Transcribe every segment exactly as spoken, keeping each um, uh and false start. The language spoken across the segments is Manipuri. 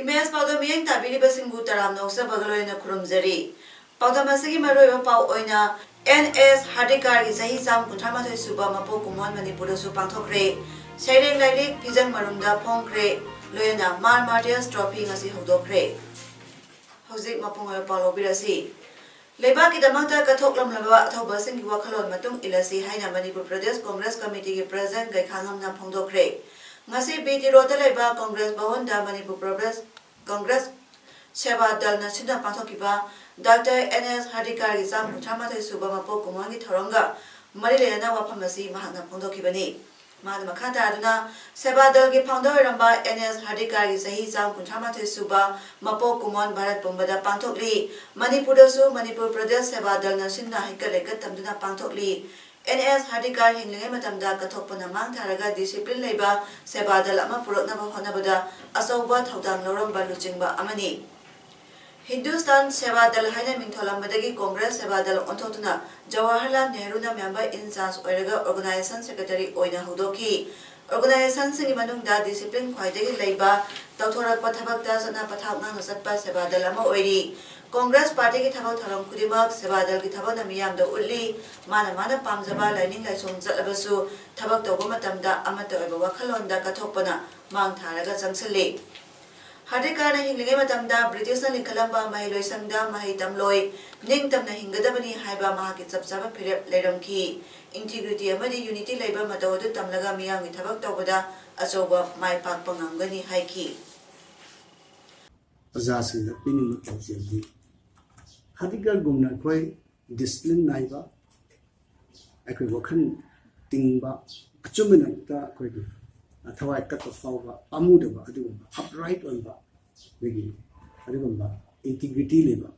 ꯏꯃꯦꯖ ꯄꯥꯎꯗ ꯃꯤꯠꯌꯦꯡ ꯇꯥꯕꯤꯔꯤꯕꯁꯤꯡꯕꯨ ꯇꯔꯥꯝꯅ ꯑꯣꯛꯆꯕꯒ ꯂꯣꯏꯅꯅ ꯈꯨꯔꯨꯝꯖꯔꯤ꯫ ꯄꯥꯎꯗꯝ ꯑꯁꯤꯒꯤ ꯃꯔꯨꯑꯣꯏꯕ ꯄꯥꯎ ꯑꯣꯏꯅ, ꯑꯦꯟ ꯑꯦꯁ ꯍꯥꯔꯗꯤꯀꯥꯔꯒꯤ ꯆꯍꯤ ꯆꯥꯝ ꯀꯨꯟꯊ꯭ꯔꯥ ꯃꯥꯊꯣꯏ ꯁꯨꯕ ꯃꯄꯣꯛ ꯀꯨꯝꯑꯣꯟ ꯃꯅꯤꯄꯨꯔꯗꯁꯨ ꯄꯥꯡꯊꯣꯛꯈ꯭ꯔꯦ꯫ ꯁꯩꯔꯦꯡ ꯂꯥꯏꯔꯤꯛ ꯐꯤꯖꯪ ꯃꯔꯨꯝꯗ ꯐꯣꯡꯈ꯭ꯔꯦ꯫ ꯂꯣꯏꯅꯅ ꯃꯥꯔ ꯃꯥꯔꯇꯤꯌꯔꯁ ꯇ꯭ꯔꯣꯐꯤ ꯉꯁꯤ ꯍꯧꯗꯣꯛꯈ꯭ꯔꯦ꯫ ꯍꯧꯖꯤꯛ ꯃꯄꯨꯡ ꯑꯣꯏꯕ ꯄꯥꯎ ꯂꯧꯕꯤꯔꯁꯤ꯫ ꯂꯩꯕꯥꯛꯀꯤꯗꯃꯛꯇ ꯀꯠꯊꯣꯛꯂꯝꯂꯕ ꯑꯊꯧꯕꯁꯤꯡꯒꯤ ꯋꯥꯈꯜꯂꯣꯟ ꯃꯇꯨꯡ ꯏꯜꯂꯁꯤ ꯍꯥꯏꯅ ꯃꯅꯤꯄꯨꯔ ꯄ꯭ꯔꯗꯦꯁ ꯀꯣꯡꯒ꯭ꯔꯦꯁ ꯀꯃꯤꯇꯤꯒꯤ ꯄ꯭ꯔꯁꯤꯗꯦꯟ ꯒꯩꯈꯥꯉꯝꯅ ꯐꯣꯡꯗꯣꯛꯈ꯭ꯔꯦ꯫ ꯉꯁꯤ ꯕꯤ ꯇꯤ ꯔꯣꯗꯇ ꯂꯩꯕ ꯀꯣꯡꯒ꯭ꯔꯦꯁ ꯚꯋꯟꯗ ꯃꯅꯤꯄꯨꯔ ꯄ꯭ꯔꯗꯦꯁ ꯀꯣꯡꯒ꯭ꯔꯦꯁ ꯁꯦꯕꯥ ꯗꯜꯅ ꯁꯤꯟꯗꯨꯅ ꯄꯥꯡꯊꯣꯛꯈꯤꯕ ꯗꯥꯛꯇꯔ ꯑꯦꯟ ꯑꯦꯁ ꯍꯥꯔꯗꯤꯀꯥꯔꯒꯤ ꯆꯥꯝ ꯀꯨꯟꯊ꯭ꯔꯥ ꯃꯥꯊꯣꯏ ꯁꯨꯕ ꯃꯄꯣꯛ ꯀꯨꯝꯑꯣꯟꯒꯤ ꯊꯧꯔꯝꯒ ꯃꯔꯤ ꯂꯩꯅꯅ ꯋꯥꯐꯝ ꯑꯁꯤ ꯃꯍꯥꯛꯅ ꯐꯣꯡꯗꯣꯛꯈꯤꯕꯅꯤ꯫ ꯃꯍꯥꯛꯅ ꯃꯈꯥ ꯇꯥꯗꯨꯅ ꯁꯦꯕꯥ ꯗꯜꯒꯤ ꯐꯥꯎꯟꯗꯔ ꯑꯣꯏꯔꯝꯕ ꯑꯦꯟ ꯑꯦꯁ ꯍꯥꯔꯗꯤꯀꯥꯔꯒꯤ ꯆꯍꯤ ꯆꯥꯝ ꯀꯨꯟꯊ꯭ꯔꯥ ꯃꯥꯊꯣꯏ ꯁꯨꯕ ꯃꯄꯣꯛ ꯀꯨꯝꯑꯣꯟ ꯚꯥꯔꯠ ꯄꯨꯝꯕꯗ ꯄꯥꯡꯊꯣꯛꯂꯤ꯫ ꯃꯅꯤꯄꯨꯔꯗꯁꯨ ꯃꯅꯤꯄꯨꯔ ꯄ꯭ꯔꯗꯦꯁ ꯁꯦꯕꯥ ꯗꯜꯅ ꯁꯤꯟꯗꯨꯅ ꯍꯩꯀꯠ ꯂꯩꯀꯠ ꯇꯝꯗꯨꯅ ꯄꯥꯡꯊꯣꯛꯂꯤ꯫ ꯑꯦꯟ ꯑꯦꯁ ꯍꯥꯔꯗꯤꯀꯥꯔ ꯍꯤꯡꯂꯤꯉꯩ ꯃꯇꯝꯗ ꯀꯠꯊꯣꯛꯄꯅ ꯃꯥꯡ ꯊꯥꯔꯒ ꯗꯤꯁꯤꯄ꯭ꯂꯤꯟ ꯂꯩꯕ ꯁꯦꯕꯥ ꯗꯜ ꯑꯃ ꯄꯨꯔꯛꯅꯕ ꯍꯣꯠꯅꯕꯗ ꯑꯆꯧꯕ ꯊꯧꯗꯥꯡ ꯂꯧꯔꯝꯕ ꯂꯨꯆꯤꯡꯕ ꯑꯃꯅꯤ꯫ ꯍꯤꯟꯗꯨꯁꯇꯥꯟ ꯁꯦꯕꯥ ꯗꯜ ꯍꯥꯏꯅ ꯃꯤꯡꯊꯣꯜꯂꯝꯕꯗꯒꯤ ꯀꯣꯡꯒ꯭ꯔꯦꯁ ꯁꯦꯕꯥ ꯗꯜ ꯑꯣꯟꯊꯣꯛꯇꯨꯅ ꯖꯋꯥꯍꯔꯂꯥꯜ ꯅꯦꯍꯔꯨꯅ ꯃꯦꯝꯕꯔ ꯏꯟ ꯆꯥꯔꯖ ꯑꯣꯏꯔꯒ ꯑꯣꯔꯒꯅꯥꯏꯖꯦꯁꯟ ꯁꯦꯀ꯭ꯔꯦꯇꯔꯤ ꯑꯣꯏꯅ ꯍꯧꯗꯣꯛꯈꯤ꯫ ꯑꯣꯔꯒꯅꯥꯏꯖꯦꯁꯟꯁꯤꯡꯒꯤ ꯃꯅꯨꯡꯗ ꯗꯤꯁꯤꯄ꯭ꯂꯤꯟ ꯈ꯭ꯋꯥꯏꯗꯒꯤ ꯂꯩꯕ, ꯇꯧꯊꯣꯔꯛꯄ ꯊꯕꯛꯇ ꯆꯠꯅ ꯄꯊꯥꯞ ꯉꯥꯛꯅ ꯆꯠꯄ ꯁꯦꯕꯥ ꯗꯜ ꯑꯃ ꯑꯣꯏꯔꯤ꯫ ꯀꯣꯡꯒ꯭ꯔꯦꯁ ꯄꯥꯔꯇꯤꯒꯤ ꯊꯕꯛ ꯊꯧꯔꯝ ꯈꯨꯗꯤꯡꯃꯛ ꯁꯦꯕꯥ ꯗꯜꯒꯤ ꯊꯕꯛꯅ ꯃꯤꯌꯥꯝꯗ ꯎꯠꯂꯤ꯫ ꯃꯥꯅ ꯃꯥꯅ ꯄꯥꯝꯖꯕ ꯂꯥꯏꯅꯤꯡ ꯂꯥꯏꯁꯣꯟ ꯆꯠꯂꯕꯁꯨ ꯊꯕꯛ ꯇꯧꯕ ꯃꯇꯝꯗ ꯑꯃꯠꯇ ꯑꯣꯏꯕ ꯋꯥꯈꯜꯂꯣꯟꯗ ꯀꯠꯊꯣꯛꯄꯅ ꯃꯥꯡ ꯊꯥꯔꯒ ꯆꯪꯁꯤꯜꯂꯤ꯫ ꯍꯥꯔꯗꯤꯀꯥꯔꯅ ꯍꯤꯡꯂꯤꯉꯩ ꯃꯇꯝꯗ ꯕ꯭ꯔꯤꯇꯤꯁꯅ ꯂꯤꯡꯈꯠꯂꯝꯕ ꯃꯍꯩꯂꯣꯏꯁꯪꯗ ꯃꯍꯩ ꯇꯝꯂꯣꯏ, ꯅꯤꯡꯇꯝꯅ ꯍꯤꯡꯒꯗꯕꯅꯤ ꯍꯥꯏꯕ ꯃꯍꯥꯛꯀꯤ ꯆꯞ ꯆꯥꯕ ꯐꯤꯔꯦꯞ ꯂꯩꯔꯝꯈꯤ꯫ ꯏꯟꯇꯤꯒ꯭ꯔꯤꯇꯤ ꯑꯃꯗꯤ ꯌꯨꯅꯤꯇꯤ ꯂꯩꯕ ꯃꯇꯧ ꯑꯗꯨ ꯇꯝꯂꯒ ꯃꯤꯌꯥꯝꯒꯤ ꯊꯕꯛ ꯇꯧꯕꯗ ꯑꯆꯧꯕ ꯃꯥꯏ ꯄꯥꯛꯄ ꯉꯝꯒꯅꯤ ꯍꯥꯏꯈꯤ꯫ ꯑꯣꯖꯥꯁꯤꯡꯗ ꯄꯤꯅꯤꯡꯕ ꯄꯥꯎꯖꯦꯜꯗꯤ, ꯍꯥꯔꯗꯤꯀꯥꯔꯒꯨꯝꯅ ꯑꯩꯈꯣꯏ ꯗꯤꯁꯤꯄ꯭ꯂꯤꯟ ꯅꯥꯏꯕ, ꯑꯩꯈꯣꯏ ꯋꯥꯈꯜ ꯇꯤꯡꯕ, ꯑꯆꯨꯝꯕ ꯅꯥꯏꯗ ꯑꯩꯈꯣꯏꯒꯤ ꯊꯋꯥꯏ ꯀꯠꯄ ꯐꯥꯎꯕ ꯄꯥꯝꯃꯨꯗꯕ ꯑꯗꯨꯒꯨꯝꯕ ꯑꯞꯔꯥꯏꯠ ꯑꯣꯏꯕ ꯑꯩꯈꯣꯏꯒꯤ ꯑꯗꯨꯒꯨꯝꯕ ꯏꯟꯇꯤꯒ꯭ꯔꯤꯇꯤ ꯂꯩꯕ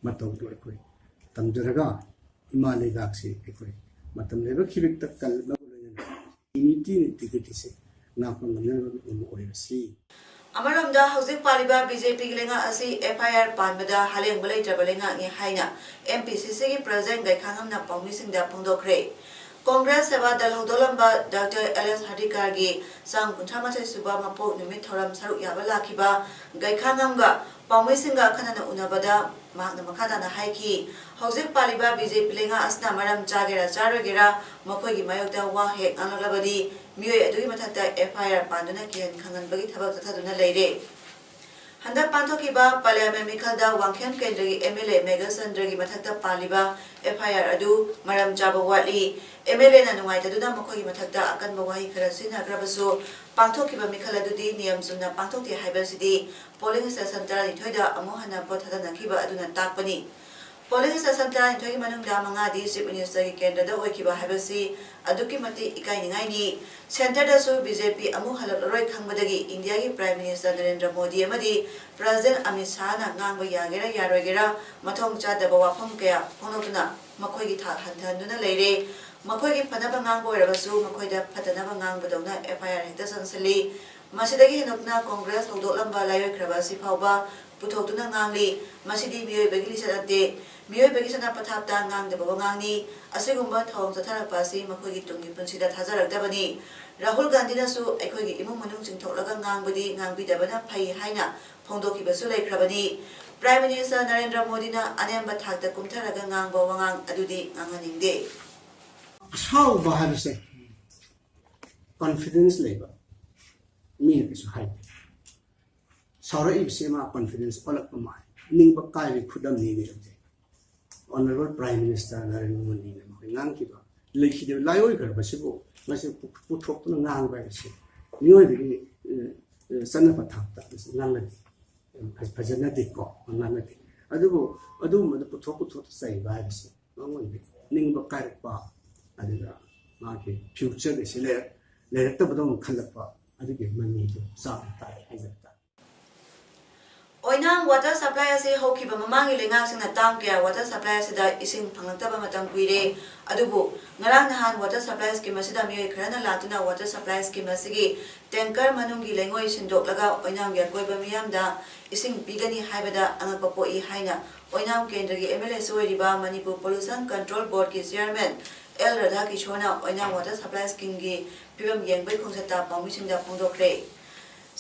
ꯃꯇꯧꯗꯣ ꯑꯩꯈꯣꯏ ꯇꯝꯖꯔꯒ ꯏꯃꯥ ꯂꯩꯕꯥꯛꯁꯤ ꯑꯩꯈꯣꯏ ꯃꯇꯝ ꯂꯩꯕ ꯈꯤꯕꯤꯛꯇ ꯀꯜꯂꯒ ꯂꯣꯏꯅꯅ ꯏꯟꯇꯤꯒ꯭ꯔꯤꯇꯤꯁꯦ ꯉꯥꯛꯄ ꯉꯝꯅꯅꯕ ꯑꯃ ꯑꯣꯏꯔꯁꯤ꯫ ꯑꯃꯔꯣꯝꯗ ꯍꯧꯖꯤꯛ ꯄꯥꯜꯂꯤꯕ ꯕꯤ ꯖꯦ ꯄꯤꯒꯤ ꯂꯩꯉꯥꯛ ꯑꯁꯤ ꯑꯦꯐ ꯑꯥꯏ ꯑꯥꯔ ꯄꯥꯟꯕꯗ ꯍꯂꯦꯡꯕ ꯂꯩꯇ꯭ꯔꯕ ꯂꯩꯉꯥꯛꯅꯤ ꯍꯥꯏꯅ ꯑꯦꯝ ꯄꯤ ꯁꯤ ꯁꯤꯒꯤ ꯄ꯭ꯔꯁꯤꯗꯦꯟ ꯒꯥꯏꯈꯥꯉꯝꯅ ꯄꯥꯎꯃꯤꯁꯤꯡꯗ ꯐꯣꯡꯗꯣꯛꯈ꯭ꯔꯦ꯫ ꯀꯣꯡꯒ꯭ꯔꯦꯁ ꯁꯦꯕꯥ ꯗꯜ ꯍꯧꯗꯣꯛꯂꯝꯕ ꯗꯥꯛꯇꯔ ꯑꯦꯜ ꯑꯦꯁ ꯍꯔꯗꯤꯀꯥꯔꯒꯤ ꯆꯥꯝ ꯀꯨꯟꯊ꯭ꯔꯥ ꯃꯥꯊꯣꯏ ꯁꯨꯕ ꯃꯄꯣꯛ ꯅꯨꯃꯤꯠ ꯊꯧꯔꯝ ꯁꯔꯨꯛ ꯌꯥꯕ ꯂꯥꯛꯈꯤꯕ ꯒꯥꯏꯈꯥꯉꯝꯒ ꯄꯥꯎꯃꯤꯁꯤꯡꯒ ꯑꯈꯟꯅꯅ ꯎꯅꯕꯗ ꯃꯍꯥꯛꯅ ꯃꯈꯥ ꯇꯥꯅ ꯍꯥꯏꯈꯤ, ꯍꯧꯖꯤꯛ ꯄꯥꯜꯂꯤꯕ ꯕꯤ ꯖꯦ ꯄꯤ ꯂꯩꯉꯥꯛ ꯑꯁꯤꯅ ꯃꯔꯝ ꯆꯥꯒꯦꯔꯥ ꯆꯥꯔꯣꯏꯒꯦꯔꯥ ꯃꯈꯣꯏꯒꯤ ꯃꯥꯌꯣꯛꯇ ꯋꯥ ꯍꯦꯛ ꯉꯥꯡꯂꯛꯂꯕꯗꯤ ꯃꯤꯑꯣꯏ ꯑꯗꯨꯒꯤ ꯃꯊꯛꯇ ꯑꯦꯐ ꯑꯥꯏ ꯑꯥꯔ ꯄꯥꯟꯗꯨꯅ ꯀꯤꯍꯟ ꯈꯪꯍꯟꯕꯒꯤ ꯊꯕꯛ ꯆꯠꯊꯗꯨꯅ ꯂꯩꯔꯦ꯫ ꯍꯟꯗꯛ ꯄꯥꯡꯊꯣꯛꯈꯤꯕ ꯄꯥꯔꯂꯤꯌꯥꯃꯦꯟ ꯃꯤꯈꯜꯗ ꯋꯥꯡꯈꯦꯝ ꯀꯦꯟꯗ꯭ꯔꯒꯤ ꯑꯦꯝ ꯑꯦꯜ ꯑꯦ ꯃꯦꯘꯆꯟꯗ꯭ꯔꯒꯤ ꯃꯊꯛꯇ ꯄꯥꯜꯂꯤꯕ ꯑꯦꯐ ꯑꯥꯏ ꯑꯥꯔ ꯑꯗꯨ ꯃꯔꯝ ꯆꯥꯕ ꯋꯥꯠꯂꯤ꯫ ꯑꯦꯝ ꯑꯦꯜ ꯑꯦꯅ ꯅꯨꯡꯉꯥꯏꯇꯗꯨꯅ ꯃꯈꯣꯏꯒꯤ ꯃꯊꯛꯇ ꯑꯀꯟꯕ ꯋꯥꯍꯩ ꯈꯔ ꯁꯤꯖꯤꯟꯅꯈ꯭ꯔꯕꯁꯨ, ꯄꯥꯡꯊꯣꯛꯈꯤꯕ ꯃꯤꯈꯜ ꯑꯗꯨꯗꯤ ꯅꯤꯌꯝ ꯆꯨꯝꯅ ꯄꯥꯡꯊꯣꯛꯇꯦ ꯍꯥꯏꯕꯁꯤꯗꯤ ꯄꯣꯂꯤꯡ ꯁ꯭ꯇꯦꯁꯟ ꯇꯔꯥꯅꯤꯊꯣꯏꯗ ꯑꯃꯨꯛ ꯍꯟꯅ ꯚꯣꯠ ꯊꯥꯗꯅꯈꯤꯕ ꯑꯗꯨꯅ ꯇꯥꯛꯄꯅꯤ꯫ ꯄꯣꯂꯤꯡ ꯁ꯭ꯇꯦꯁꯟ ꯇꯔꯥꯅꯤꯊꯣꯏꯒꯤ ꯃꯅꯨꯡꯗ ꯃꯉꯥꯗꯤ ꯆꯤꯐ ꯃꯤꯅꯤꯁꯇꯔꯒꯤ ꯀꯦꯟꯗ꯭ꯔꯗ ꯑꯣꯏꯈꯤꯕ ꯍꯥꯏꯕꯁꯤ ꯑꯗꯨꯛꯀꯤ ꯃꯇꯤꯛ ꯏꯀꯥꯏꯅꯤꯡꯉꯥꯏꯅꯤ꯫ ꯁꯦꯟꯇꯔꯗꯁꯨ ꯕꯤ ꯖꯦ ꯄꯤ ꯑꯃꯨꯛ ꯍꯜꯂꯛꯂꯔꯣꯏ ꯈꯪꯕꯗꯒꯤ ꯏꯟꯗꯤꯌꯥꯒꯤ ꯄ꯭ꯔꯥꯏꯝ ꯃꯤꯅꯤꯁꯇꯔ ꯅꯔꯦꯟꯗ꯭ꯔ ꯃꯣꯗꯤ ꯑꯃꯗꯤ ꯄ꯭ꯔꯁꯤꯗꯦꯟ ꯑꯃꯤꯠ ꯁꯥꯍꯅ ꯉꯥꯡꯕ ꯌꯥꯒꯦꯔꯥ ꯌꯥꯔꯣꯏꯒꯦꯔꯥ ꯃꯊꯣꯡ ꯆꯥꯗꯕ ꯋꯥꯐꯝ ꯀꯌꯥ ꯐꯣꯡꯗꯣꯛꯇꯨꯅ ꯃꯈꯣꯏꯒꯤ ꯊꯥꯛ ꯍꯟꯊꯍꯟꯗꯨꯅ ꯂꯩꯔꯦ꯫ ꯃꯈꯣꯏꯒꯤ ꯐꯅꯕ ꯉꯥꯡꯕ ꯑꯣꯏꯔꯕꯁꯨ ꯃꯈꯣꯏꯗ ꯐꯠꯇꯅꯕ ꯉꯥꯡꯕꯗꯧꯅ ꯑꯦꯐ ꯑꯥꯏ ꯑꯥꯔ ꯍꯦꯛꯇ ꯆꯪꯁꯤꯜꯂꯤ꯫ ꯃꯁꯤꯗꯒꯤ ꯍꯦꯟꯗꯣꯛꯇꯨꯅ ꯀꯣꯡꯒ꯭ꯔꯦꯁ ꯍꯧꯗꯣꯛꯂꯝꯕ ꯂꯥꯏꯑꯣꯏꯈ꯭ꯔꯕ ꯑꯁꯤ ꯐꯥꯎꯕ ꯄꯨꯊꯣꯛꯇꯨꯅ ꯉꯥꯡꯂꯤ꯫ ꯃꯁꯤꯗꯤ ꯃꯤꯑꯣꯏꯕꯒꯤ ꯂꯤꯆꯠ ꯅꯠꯇꯦ꯫ ꯃꯤꯑꯣꯏꯕꯒꯤ ꯆꯠꯅ ꯄꯊꯥꯞꯇ ꯉꯥꯡꯗꯕ ꯋꯥꯉꯥꯡꯅꯤ꯫ ꯑꯁꯤꯒꯨꯝꯕ ꯊꯧꯑꯣꯡ ꯆꯠꯊꯔꯛꯄ ꯑꯁꯤ ꯃꯈꯣꯏꯒꯤ ꯇꯨꯡꯒꯤ ꯄꯨꯟꯁꯤꯗ ꯊꯥꯖꯔꯛꯇꯕꯅꯤ꯫ ꯔꯥꯍꯨꯜ ꯒꯥꯟꯙꯤꯅꯁꯨ ꯑꯩꯈꯣꯏꯒꯤ ꯏꯃꯨꯡ ꯃꯅꯨꯡ ꯆꯤꯡꯊꯣꯛꯂꯒ ꯉꯥꯡꯕꯗꯤ ꯉꯥꯡꯕꯤꯗꯕꯅ ꯐꯩ ꯍꯥꯏꯅ ꯐꯣꯡꯗꯣꯛꯈꯤꯕꯁꯨ ꯂꯩꯈ꯭ꯔꯕꯅꯤ꯫ ꯄ꯭ꯔꯥꯏꯝ ꯃꯤꯅꯤꯁꯇꯔ ꯅꯔꯦꯟꯗ꯭ꯔ ꯃꯣꯗꯤꯅ ꯑꯅꯦꯝꯕ ꯊꯥꯛꯇ ꯀꯨꯝꯊꯔꯒ ꯉꯥꯡꯕ ꯋꯥꯉꯥꯡ ꯑꯗꯨꯗꯤ ꯉꯥꯡꯍꯟꯅꯤꯡꯗꯦ꯫ ꯑꯁꯥꯎꯕ ꯍꯥꯏꯕꯁꯦ ꯀꯟꯐꯤꯗꯦꯟꯁ ꯂꯩꯕ ꯃꯤꯅ ꯀꯩꯁꯨ ꯍꯥꯏꯗꯦ꯫ ꯁꯥꯎꯔꯛꯏꯕꯁꯤ ꯃꯥ ꯀꯟꯐꯤꯗꯦꯟꯁ ꯑꯣꯜꯂꯛꯄ ꯃꯥꯜꯂꯤ꯫ ꯅꯤꯡꯕ ꯀꯥꯏꯕꯒꯤ ꯈꯨꯗꯝꯅꯤ ꯍꯥꯏꯕꯁꯦ꯫ ꯑꯣꯅꯔꯦꯕꯜ ꯄ꯭ꯔꯥꯏꯝ ꯃꯤꯅꯤꯁꯇꯔ ꯅꯔꯦꯟꯗ꯭ꯔ ꯃꯣꯗꯤꯅ ꯃꯈꯣꯏ ꯉꯥꯡꯈꯤꯕ ꯂꯩꯈꯤꯗꯕ ꯂꯥꯏꯑꯣꯏꯈ꯭ꯔꯕꯁꯤꯕꯨ ꯃꯁꯤ ꯄꯨ-, ꯄꯨꯊꯣꯛꯇꯨꯅ ꯉꯥꯡꯕ ꯍꯥꯏꯕꯁꯤ ꯃꯤꯑꯣꯏꯕꯒꯤ, ꯑ, ꯑ, ꯆꯠꯅ ꯄꯊꯥꯞꯇ ꯉꯥꯡꯅꯗꯦ꯫ ꯐ-, ꯐꯖꯅꯗꯦꯀꯣ, ꯉꯥꯡꯅꯗꯦ꯫ ꯑꯗꯨꯕꯨ ꯑꯗꯨꯒꯨꯝꯕꯗꯨ ꯄꯨꯊꯣꯛ ꯄꯨꯊꯣꯛꯇ ꯆꯩꯕ ꯍꯥꯏꯕꯁꯤ ꯃꯉꯣꯟꯗ ꯅꯤꯡꯕ ꯀꯥꯏꯔꯛꯄ, ꯑꯗꯨꯒ ꯃꯥꯒꯤ ꯐ꯭ꯌꯨꯆꯔ ꯑꯁꯤ ꯂꯩꯔꯛ-, ꯂꯩꯔꯛꯇꯕꯗꯧꯅ ꯈꯜꯂꯛꯄ, ꯑꯗꯨꯒꯤ ꯃꯃꯤꯗꯨ ꯆꯥꯕ ꯇꯥꯔꯦ ꯍꯥꯏꯖꯕ ꯇꯥꯔꯦ꯫ ꯑꯣꯏꯅꯥꯝ water supply ꯑꯁꯤ ꯍꯧꯈꯤꯕ ꯃꯃꯥꯡꯒꯤ ꯂꯩꯉꯥꯛꯁꯤꯡꯅ ꯇꯥꯝ ꯀꯌꯥ water supply ꯑꯁꯤꯗ ꯏꯁꯤꯡ ꯐꯪꯂꯛꯇꯕ ꯃꯇꯝ ꯀꯨꯏꯔꯦ꯫ ꯑꯗꯨꯕꯨ ꯉꯔꯥꯡ ꯅꯍꯥꯟ water supply scheme ꯑꯁꯤꯗ ꯃꯤꯑꯣꯏ ꯈꯔꯅ ꯂꯥꯛꯇꯨꯅ water supply scheme ꯑꯁꯤꯒꯤ tanker ꯃꯅꯨꯡꯒꯤ ꯂꯩꯉꯣꯏ ꯁꯤꯟꯗꯣꯛꯂꯒ ꯑꯣꯏꯅꯥꯝꯒꯤ ꯑꯀꯣꯏꯕ ꯃꯤꯌꯥꯝꯗ ꯏꯁꯤꯡ ꯄꯤꯒꯅꯤ ꯍꯥꯏꯕꯗ ꯑꯉꯛꯄ ꯄꯣꯛꯏ ꯍꯥꯏꯅ ꯑꯣꯏꯅꯥꯝ ꯀꯦꯟꯗ꯭ꯔꯒꯤ MLAꯁꯨ ꯑꯣꯏꯔꯤꯕ ꯃꯅꯤꯄꯨꯔ Pollution Control Boardꯀꯤ chairman ꯑꯦꯜ ꯔꯥꯙꯥꯀꯤꯁꯣꯔꯅ ꯑꯣꯏꯅꯥꯝ water supply schemeꯒꯤ ꯐꯤꯕꯝ ꯌꯦꯡꯕꯒꯤ ꯈꯣꯡꯆꯠꯇ ꯄꯥꯎꯃꯤꯁꯤꯡꯗ ꯐꯣꯡꯗꯣꯛꯈ꯭ꯔꯦ꯫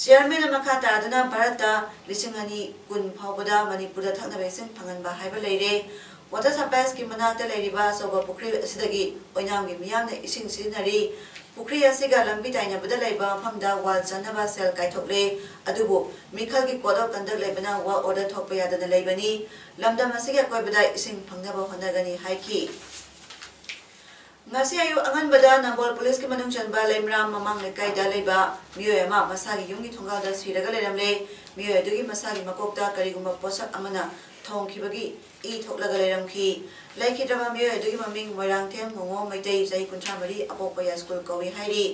Chairmanꯅ ꯃꯈꯥ ꯇꯥꯗꯨꯅ ꯚꯥꯔꯠꯇ ꯂꯤꯁꯤꯡ ꯑꯅꯤ ꯀꯨꯟ ꯐꯥꯎꯕꯗ ꯃꯅꯤꯄꯨꯔꯗ ꯊꯛꯅꯕ ꯏꯁꯤꯡ ꯐꯪꯍꯟꯕ ꯍꯥꯏꯕ ꯂꯩꯔꯦ꯫ Water supply scheme ꯃꯅꯥꯛꯇ ꯂꯩꯔꯤꯕ ꯑꯆꯧꯕ ꯄꯨꯈ꯭ꯔꯤ ꯑꯁꯤꯗꯒꯤ ꯑꯣꯏꯅꯥꯝꯒꯤ ꯃꯤꯌꯥꯝꯅ ꯏꯁꯤꯡ ꯁꯤꯖꯤꯟꯅꯔꯤ꯫ ꯄꯨꯈ꯭ꯔꯤ ꯑꯁꯤꯒ ꯂꯝꯕꯤ ꯇꯥꯏꯅꯕꯗ ꯂꯩꯕ ꯃꯐꯝꯗ wall ꯆꯟꯅꯕ ꯁꯦꯜ ꯀꯥꯏꯊꯣꯛꯂꯦ꯫ ꯑꯗꯨꯕꯨ ꯃꯤꯈꯜꯒꯤ code of conduct ꯂꯩꯕꯅ work order ꯊꯣꯛꯄ ꯌꯥꯗꯅ ꯂꯩꯕꯅꯤ꯫ ꯂꯝꯗꯝ ꯑꯁꯤꯒꯤ ꯑꯀꯣꯏꯕꯗ ꯏꯁꯤꯡ ꯐꯪꯅꯕ ꯍꯣꯠꯅꯒꯅꯤ ꯍꯥꯏꯈꯤ꯫ ꯉꯁꯤ ꯑꯌꯨꯛ ꯑꯉꯟꯕꯗ ꯅꯝꯕꯣꯜ ꯄꯨꯂꯤꯁꯀꯤ ꯃꯅꯨꯡ ꯆꯟꯕ ꯂꯩꯃꯔꯥꯝ ꯃꯃꯥꯡ ꯂꯩꯀꯥꯏꯗ ꯂꯩꯕ ꯃꯤꯑꯣꯏ ꯑꯃ ꯃꯁꯥꯒꯤ ꯌꯨꯝꯒꯤ ꯊꯣꯡꯒꯥꯜꯗ ꯁꯤꯔꯒ ꯂꯩꯔꯝꯂꯦ꯫ ꯃꯤꯑꯣꯏ ꯑꯗꯨꯒꯤ ꯃꯁꯥꯒꯤ ꯃꯀꯣꯛꯇ ꯀꯔꯤꯒꯨꯝꯕ ꯄꯣꯠꯁꯛ ꯑꯃꯅ ꯊꯣꯝꯈꯤꯕꯒꯤ ꯏ ꯊꯣꯛꯂꯒ ꯂꯩꯔꯝꯈꯤ꯫ ꯂꯩꯈꯤꯗ꯭ꯔꯕ ꯃꯤꯑꯣꯏ ꯑꯗꯨꯒꯤ ꯃꯃꯤꯡ ꯃꯣꯏꯔꯥꯡꯊꯦꯝ ꯉꯣꯉꯣ ꯃꯩꯇꯩ, ꯆꯍꯤ ꯀꯨꯟꯊ꯭ꯔꯥ ꯃꯔꯤ, ꯑꯄꯣꯛꯄ ꯌꯥꯏꯁ꯭ꯀꯨꯜ ꯀꯧꯏ ꯍꯥꯏꯔꯤ꯫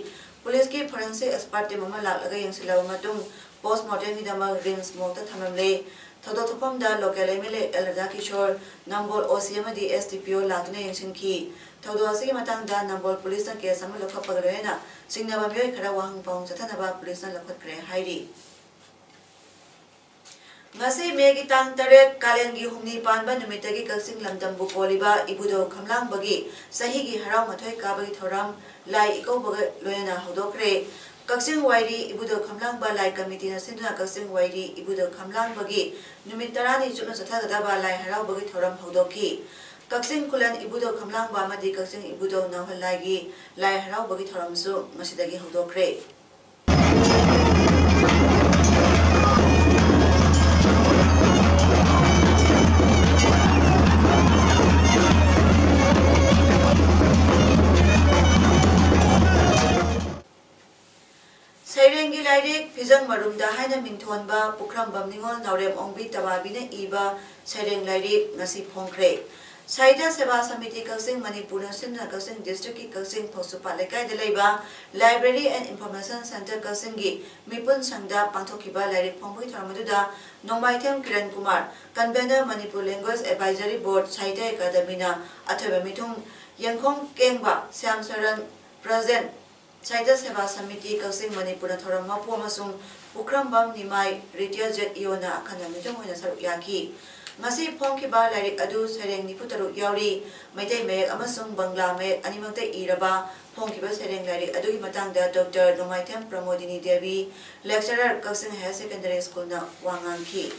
ꯄꯨꯂꯤꯁꯀꯤ forensic expert team ꯑꯃ ꯂꯥꯛꯂꯒ ꯌꯦꯡꯁꯤꯜꯂꯕ ꯃꯇꯨꯡ, post mortemꯒꯤꯗꯃꯛ RIMS morgueꯇ ꯊꯝꯂꯝꯂꯦ꯫ ꯊꯧꯗꯣꯛ ꯊꯣꯛꯐꯝꯗ local MLA ꯑꯦꯜ ꯔꯥꯙꯥꯀꯤꯁꯣꯔ, ꯅꯝꯕꯣꯜ OC ꯑꯃꯗꯤ SDPO ꯂꯥꯛꯇꯨꯅ ꯌꯦꯡꯁꯤꯟꯈꯤ꯫ ꯊꯧꯗꯣꯛ ꯑꯁꯤꯒꯤ ꯃꯇꯥꯡꯗ ꯅꯝꯕꯣꯜ ꯄꯨꯂꯤꯁꯅ case ꯑꯃ ꯂꯧꯈꯠꯄꯒ ꯂꯣꯏꯅꯅ ꯆꯤꯡꯅꯕ ꯃꯤꯑꯣꯏ ꯈꯔ ꯋꯥꯍꯪ ꯄꯥꯎꯍꯪ ꯆꯠꯊꯅꯕ ꯄꯨꯂꯤꯁꯅ ꯂꯧꯈꯠꯈ꯭ꯔꯦ ꯍꯥꯏꯔꯤ꯫ ꯉꯁꯤ ꯃꯦꯒꯤ ꯇꯥꯡ ꯇꯔꯦꯠ, ꯀꯥꯂꯦꯟꯒꯤ ꯍꯨꯝꯅꯤ ꯄꯥꯟꯕ ꯅꯨꯃꯤꯠꯇꯒꯤ ꯀꯛꯆꯤꯡ ꯂꯝꯗꯝꯕꯨ ꯀꯣꯜꯂꯤꯕ ꯏꯕꯨꯙꯧ ꯈꯝꯂꯥꯡꯕꯒꯤ ꯆꯍꯤꯒꯤ ꯍꯔꯥꯎ ꯃꯊꯣꯏ ꯀꯥꯕꯒꯤ ꯊꯧꯔꯝ ꯂꯥꯏ ꯏꯀꯧꯕꯒ ꯂꯣꯏꯅꯅ ꯍꯧꯗꯣꯛꯈ꯭ꯔꯦ꯫ ꯀꯛꯆꯤꯡ ꯋꯥꯏꯔꯤ ꯏꯕꯨꯙꯧ ꯈꯝꯂꯥꯡꯕ ꯂꯥꯏ ꯀꯃꯤꯇꯤꯅ ꯁꯤꯟꯗꯨꯅ ꯀꯛꯆꯤꯡ ꯋꯥꯏꯔꯤ ꯏꯕꯨꯙꯧ ꯈꯝꯂꯥꯡꯕꯒꯤ ꯅꯨꯃꯤꯠ ꯇꯔꯥꯅꯤ ꯆꯨꯞꯅ ꯆꯠꯊꯒꯗꯕ ꯂꯥꯏ ꯍꯔꯥꯎꯕꯒꯤ ꯊꯧꯔꯝ ꯍꯧꯗꯣꯛꯈꯤ꯫ ꯀꯛꯆꯤꯡ ꯈꯨꯂꯦꯟ ꯏꯕꯨꯙꯧ ꯈꯝꯂꯥꯡꯕ ꯑꯃꯗꯤ ꯀꯛꯆꯤꯡ ꯏꯕꯨꯙꯧ ꯅꯥꯎꯍꯜꯂꯥꯏꯒꯤ ꯂꯥꯏ ꯍꯔꯥꯎꯕꯒꯤ ꯊꯧꯔꯝꯁꯨ ꯉꯁꯤꯗꯒꯤ ꯍꯧꯗꯣꯛꯈ꯭ꯔꯦ꯫ ꯁꯩꯔꯦꯡꯒꯤ ꯂꯥꯏꯔꯤꯛ ꯐꯤꯖꯪ ꯃꯔꯨꯝꯗ ꯍꯥꯏꯅ ꯃꯤꯡꯊꯣꯟꯕ ꯄꯨꯈ꯭ꯔꯝꯕꯝ ꯅꯤꯉꯣꯜ ꯅꯥꯎꯔꯦꯝ ꯑꯣꯡꯕꯤ ꯇꯕꯥꯕꯤꯅ ꯏꯕ ꯁꯩꯔꯦꯡ ꯂꯥꯏꯔꯤꯛ ꯉꯁꯤ ꯐꯣꯡꯈ꯭ꯔꯦ꯫ ꯁꯥꯍꯤꯇ꯭ꯌ ꯁꯦꯕꯥ ꯁꯃꯤꯇꯤ ꯀꯛꯆꯤꯡ ꯃꯅꯤꯄꯨꯔꯅ ꯁꯤꯟꯗꯨꯅ ꯀꯛꯆꯤꯡ district ꯀꯤ ꯀꯛꯆꯤꯡ ꯐꯧꯁꯨꯄꯥꯠ ꯂꯩꯀꯥꯏꯗ ꯂꯩꯕ Library and Information Centre ꯀꯛꯆꯤꯡꯒꯤ ꯃꯤꯄꯨꯟ ꯁꯪꯗ ꯄꯥꯡꯊꯣꯛꯈꯤꯕ ꯂꯥꯏꯔꯤꯛ ꯐꯣꯡꯕꯒꯤ ꯊꯧꯔꯝ ꯑꯗꯨꯗ ꯅꯣꯡꯃꯥꯏꯊꯦꯝ Kiran Kumar, Convener Manipur Language Advisory Board, Sahitya Academy ꯅ ꯑꯊꯣꯏꯕ ꯃꯤꯊꯨꯡ, ꯌꯦꯡꯈꯣꯡ ꯀꯦꯡꯕ ꯁ꯭ꯌꯥꯝ ꯁꯔꯟ, President, ꯁꯥꯍꯤꯇ꯭ꯌ ꯁꯦꯕꯥ ꯁꯃꯤꯇꯤ ꯀꯛꯆꯤꯡ ꯃꯅꯤꯄꯨꯔꯅ ꯊꯧꯔꯝ ꯃꯄꯨ ꯑꯃꯁꯨꯡ ꯄꯨꯈ꯭ꯔꯝꯕꯝ ꯅꯤꯃꯥꯏ, Retired Z E O ꯅ ꯑꯈꯟꯅꯕ ꯃꯤꯊꯨꯡ ꯑꯣꯏꯅ ꯁꯔꯨꯛ ꯌꯥꯈꯤ꯫ ꯉꯁꯤ ꯐꯣꯡꯈꯤꯕ ꯂꯥꯏꯔꯤꯛ ꯑꯗꯨ ꯁꯩꯔꯦꯡ ꯅꯤꯐꯨ ꯇꯔꯨꯛ ꯌꯥꯎꯔꯤ꯫ ꯃꯩꯇꯩ ꯃꯌꯦꯛ ꯑꯃꯁꯨꯡ ꯕꯪꯒ꯭ꯂꯥ ꯃꯌꯦꯛ ꯑꯅꯤꯃꯛꯇ ꯏꯔꯕ ꯐꯣꯡꯈꯤꯕ ꯁꯩꯔꯦꯡ ꯂꯥꯏꯔꯤꯛ ꯑꯗꯨꯒꯤ ꯃꯇꯥꯡꯗ Doctor ꯅꯣꯡꯃꯥꯏꯊꯦꯝ ꯄ꯭ꯔꯃꯣꯗꯤꯅꯤ ꯗꯦꯕꯤ, Lecturer, ꯀꯛꯆꯤꯡ Higher Secondary School ꯅ ꯋꯥ ꯉꯥꯡꯈꯤ꯫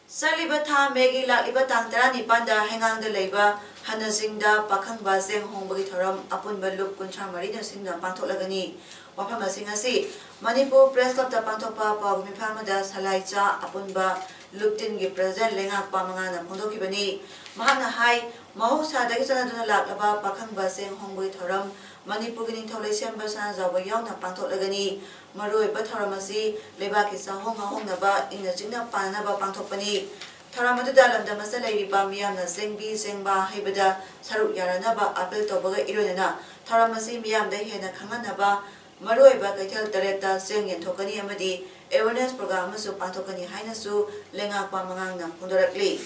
ꯆꯠꯂꯤꯕ ꯊꯥ ꯃꯦꯒꯤ ꯂꯥꯛꯂꯤꯕ ꯇꯥꯡ ꯇꯔꯥꯅꯤꯄꯥꯟꯗ ꯍꯩꯉꯥꯡꯗ ꯂꯩꯕ ꯍꯅꯖꯤꯡꯗ ꯄꯥꯈꯪꯕ ꯆꯦꯡ ꯍꯣꯡꯕꯒꯤ ꯊꯧꯔꯝ ꯑꯄꯨꯟꯕ ꯂꯨꯞ ꯀꯨꯟꯊ꯭ꯔꯥ ꯃꯔꯤꯅ ꯁꯤꯟꯗꯨꯅ ꯄꯥꯡꯊꯣꯛꯂꯒꯅꯤ꯫ ꯋꯥꯐꯝ ꯑꯁꯤꯡ ꯑꯁꯤ ꯃꯅꯤꯄꯨꯔ Press Club ꯇ ꯄꯥꯡꯊꯣꯛꯄ ꯄꯥꯎꯒꯤ ꯃꯤꯐꯝ ꯑꯃꯗ ꯁꯂꯥꯏꯆꯥ ꯑꯄꯨꯟꯕ ꯂꯨꯞ ꯇꯤꯟꯒꯤ President ꯂꯩꯉꯥꯛꯄ ꯃꯉꯥꯅ ꯐꯣꯡꯗꯣꯛꯈꯤꯕꯅꯤ꯫ ꯃꯍꯥꯛꯅ ꯍꯥꯏ, ꯃꯍꯧꯁꯥꯗꯒꯤ ꯆꯠꯅꯗꯨꯅ ꯂꯥꯛꯂꯕ ꯄꯥꯈꯪꯕ ꯆꯦꯡ ꯍꯣꯡꯕꯒꯤ ꯊꯧꯔꯝ ꯃꯅꯤꯄꯨꯔꯒꯤ ꯅꯤꯡꯊꯧ ꯂꯩꯁꯦꯝꯕ ꯁꯅꯥꯖꯥꯎꯕ ꯌꯥꯎꯅ ꯄꯥꯡꯊꯣꯛꯂꯒꯅꯤ꯫ ꯃꯔꯨꯑꯣꯏꯕ ꯊꯧꯔꯝ ꯑꯁꯤ ꯂꯩꯕꯥꯛꯀꯤ ꯆꯥꯍꯣꯡ ꯉꯥꯍꯣꯡꯅꯕ ꯏꯪꯅ ꯆꯤꯛꯅ ꯄꯥꯟꯅꯅꯕ ꯄꯥꯡꯊꯣꯛꯄꯅꯤ꯫ ꯊꯧꯔꯝ ꯑꯗꯨꯗ ꯂꯝꯗꯝ ꯑꯁꯤꯗ ꯂꯩꯔꯤꯕ ꯃꯤꯌꯥꯝꯅ ꯆꯦꯡꯕꯤ ꯆꯦꯡꯕꯥ ꯍꯩꯕꯗ ꯁꯔꯨꯛ ꯌꯥꯅꯅꯕ ꯑꯥꯄꯤꯜ ꯇꯧꯕꯒ ꯏꯔꯣꯏꯅꯅ ꯊꯧꯔꯝ ꯑꯁꯤ ꯃꯤꯌꯥꯝꯗ ꯍꯦꯟꯅ ꯈꯪꯍꯟꯅꯕ ꯃꯔꯨꯑꯣꯏꯕ ꯀꯩꯊꯦꯜ ꯇꯔꯦꯠꯇ ꯆꯦꯡ ꯌꯦꯟꯊꯣꯛꯀꯅꯤ ꯑꯃꯗꯤ awareness program ꯑꯃꯁꯨ ꯄꯥꯡꯊꯣꯛꯀꯅꯤ ꯍꯥꯏꯅꯁꯨ ꯂꯩꯉꯥꯛꯄ ꯃꯉꯥꯡꯅ ꯐꯣꯡꯗꯣꯔꯛꯂꯤ꯫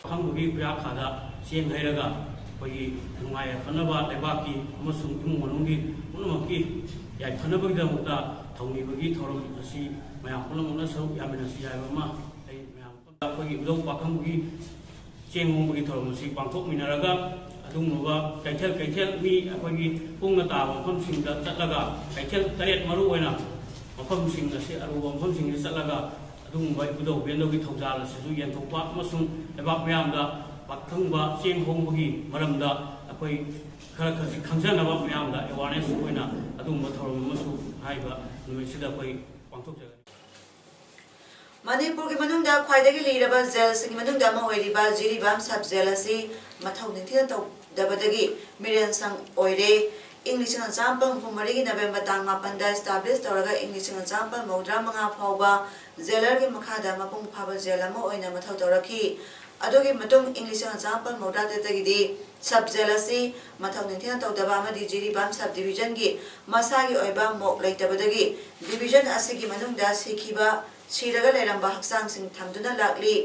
ꯄꯥꯈꯪꯕꯒꯤ ꯈꯨꯌꯥꯈꯥꯗ ꯆꯦꯡ ꯍꯩꯔꯒ ꯑꯩꯈꯣꯏꯒꯤ ꯅꯨꯡꯉꯥꯏ ꯌꯥꯏꯐꯅꯕ, ꯂꯩꯕꯥꯛꯀꯤ ꯑꯃꯁꯨꯡ ꯏꯃꯨꯡ ꯃꯅꯨꯡꯒꯤ ꯄꯨꯝꯅꯃꯛꯀꯤ ꯌꯥꯏꯐꯅꯕꯒꯤꯗꯃꯛꯇ ꯊꯧꯅꯤꯕꯒꯤ ꯊꯧꯔꯝ ꯑꯁꯤ ꯃꯌꯥꯝ ꯄꯨꯝꯅꯃꯛꯅ ꯁꯔꯨꯛ ꯌꯥꯃꯤꯟꯅꯁꯤ ꯍꯥꯏꯕ ꯑꯃ ꯑꯩ ꯃꯌꯥꯝ ꯑꯩꯈꯣꯏꯒꯤ ꯏꯕꯨꯙꯧ ꯄꯥꯈꯪꯕꯒꯤ ꯆꯦꯡ ꯍꯣꯡꯕꯒꯤ ꯊꯧꯔꯝ ꯑꯁꯤ ꯄꯥꯡꯊꯣꯛꯃꯤꯟꯅꯔꯒ ꯑꯗꯨꯒꯨꯝꯂꯕ ꯀꯩꯊꯦꯜ ꯀꯩꯊꯦꯜ ꯃꯤ ꯑꯩꯈꯣꯏꯒꯤ ꯄꯨꯡꯅ ꯇꯥꯕ ꯃꯐꯝꯁꯤꯡꯗ ꯆꯠꯂꯒ ꯀꯩꯊꯦꯜ ꯇꯔꯦꯠ ꯃꯔꯨ ꯑꯣꯏꯅ ꯃꯐꯝꯁꯤꯡ ꯑꯁꯤ ꯑꯔꯨꯕ ꯃꯐꯝꯁꯤꯡꯗ ꯆꯠꯂꯒ ꯑꯗꯨꯒꯨꯝꯕ ꯏꯕꯨꯙꯧ ꯏꯕꯦꯟꯗꯧꯒꯤ ꯊꯧꯖꯥꯜ ꯑꯁꯤꯁꯨ ꯌꯦꯟꯊꯣꯛꯄ ꯑꯃꯁꯨꯡ ꯂꯩꯕꯥꯛ ꯃꯤꯌꯥꯝꯗ ꯄꯥꯈꯪꯕ ꯆꯦꯡ ꯍꯣꯡꯕꯒꯤ ꯃꯔꯝꯗ ꯑꯩꯈꯣꯏ ꯈꯔ ꯈꯔꯁꯤ ꯈꯪꯖꯅꯕ ꯃꯤꯌꯥꯝꯗ awareness ꯑꯣꯏꯅ ꯑꯗꯨꯒꯨꯝꯕ ꯊꯧꯔꯝ ꯑꯃꯁꯨ ꯍꯥꯏꯔꯤꯕ ꯅꯨꯃꯤꯠꯁꯤꯗ ꯑꯩꯈꯣꯏ ꯄꯥꯡꯊꯣꯛꯆꯒꯅꯤ꯫ ꯃꯅꯤꯄꯨꯔꯒꯤ ꯃꯅꯨꯡꯗ ꯈ꯭ꯋꯥꯏꯗꯒꯤ ꯂꯤꯔꯕ ꯖꯦꯜꯁꯤꯡꯒꯤ ꯃꯅꯨꯡꯗ ꯑꯃ ꯑꯣꯏꯔꯤꯕ ꯖꯤꯔꯤꯕꯥꯝ ꯁꯕ ꯖꯦꯜ ꯑꯁꯤ ꯃꯊꯧ ꯅꯤꯡꯊꯤꯅ ꯇꯧꯗꯕꯗꯒꯤ ꯃꯤꯔꯦꯟ ꯁꯪ ꯑꯣꯏꯔꯦ꯫ ꯏꯪ ꯂꯤꯁꯤꯡ ꯑꯃ ꯆꯥꯃꯥꯄꯜ ꯍꯨꯝꯐꯨ ꯃꯔꯤꯒꯤ ꯅꯕꯦꯝꯕꯔ ꯇꯥꯡ ꯃꯥꯄꯟꯗ establish ꯇꯧꯔꯒ ꯏꯪ ꯂꯤꯁꯤꯡ ꯑꯃ ꯆꯥꯃꯥꯄꯜ ꯃꯧꯗ꯭ꯔꯥ ꯃꯉꯥ ꯐꯥꯎꯕ ꯖꯦꯂꯔꯒꯤ ꯃꯈꯥꯗ ꯃꯄꯨꯡ ꯐꯥꯕ ꯖꯦꯜ ꯑꯃ ꯑꯣꯏꯅ ꯃꯊꯧ ꯇꯧꯔꯛꯈꯤ꯫ ꯑꯗꯨꯒꯤ ꯃꯇꯨꯡ ꯏꯪ ꯂꯤꯁꯤꯡ ꯑꯃ ꯆꯥꯃꯥꯄꯜ ꯃꯧꯗ꯭ꯔꯥ ꯇꯔꯦꯠꯇꯒꯤꯗꯤ sub jail ꯑꯁꯤ ꯃꯊꯧ ꯅꯤꯡꯊꯤꯅ ꯇꯧꯗꯕ ꯑꯃꯗꯤ ꯖꯤꯔꯤꯕꯥꯝ sub division ꯒꯤ ꯃꯁꯥꯒꯤ ꯑꯣꯏꯕ ꯃꯣꯛ ꯂꯩꯇꯕꯗꯒꯤ division ꯑꯁꯤꯒꯤ ꯃꯅꯨꯡꯗ ꯁꯤꯈꯤꯕ, ꯁꯤꯔꯒ ꯂꯩꯔꯝꯕ ꯍꯛꯆꯥꯡꯁꯤꯡ ꯊꯝꯗꯨꯅ ꯂꯥꯛꯂꯤ꯫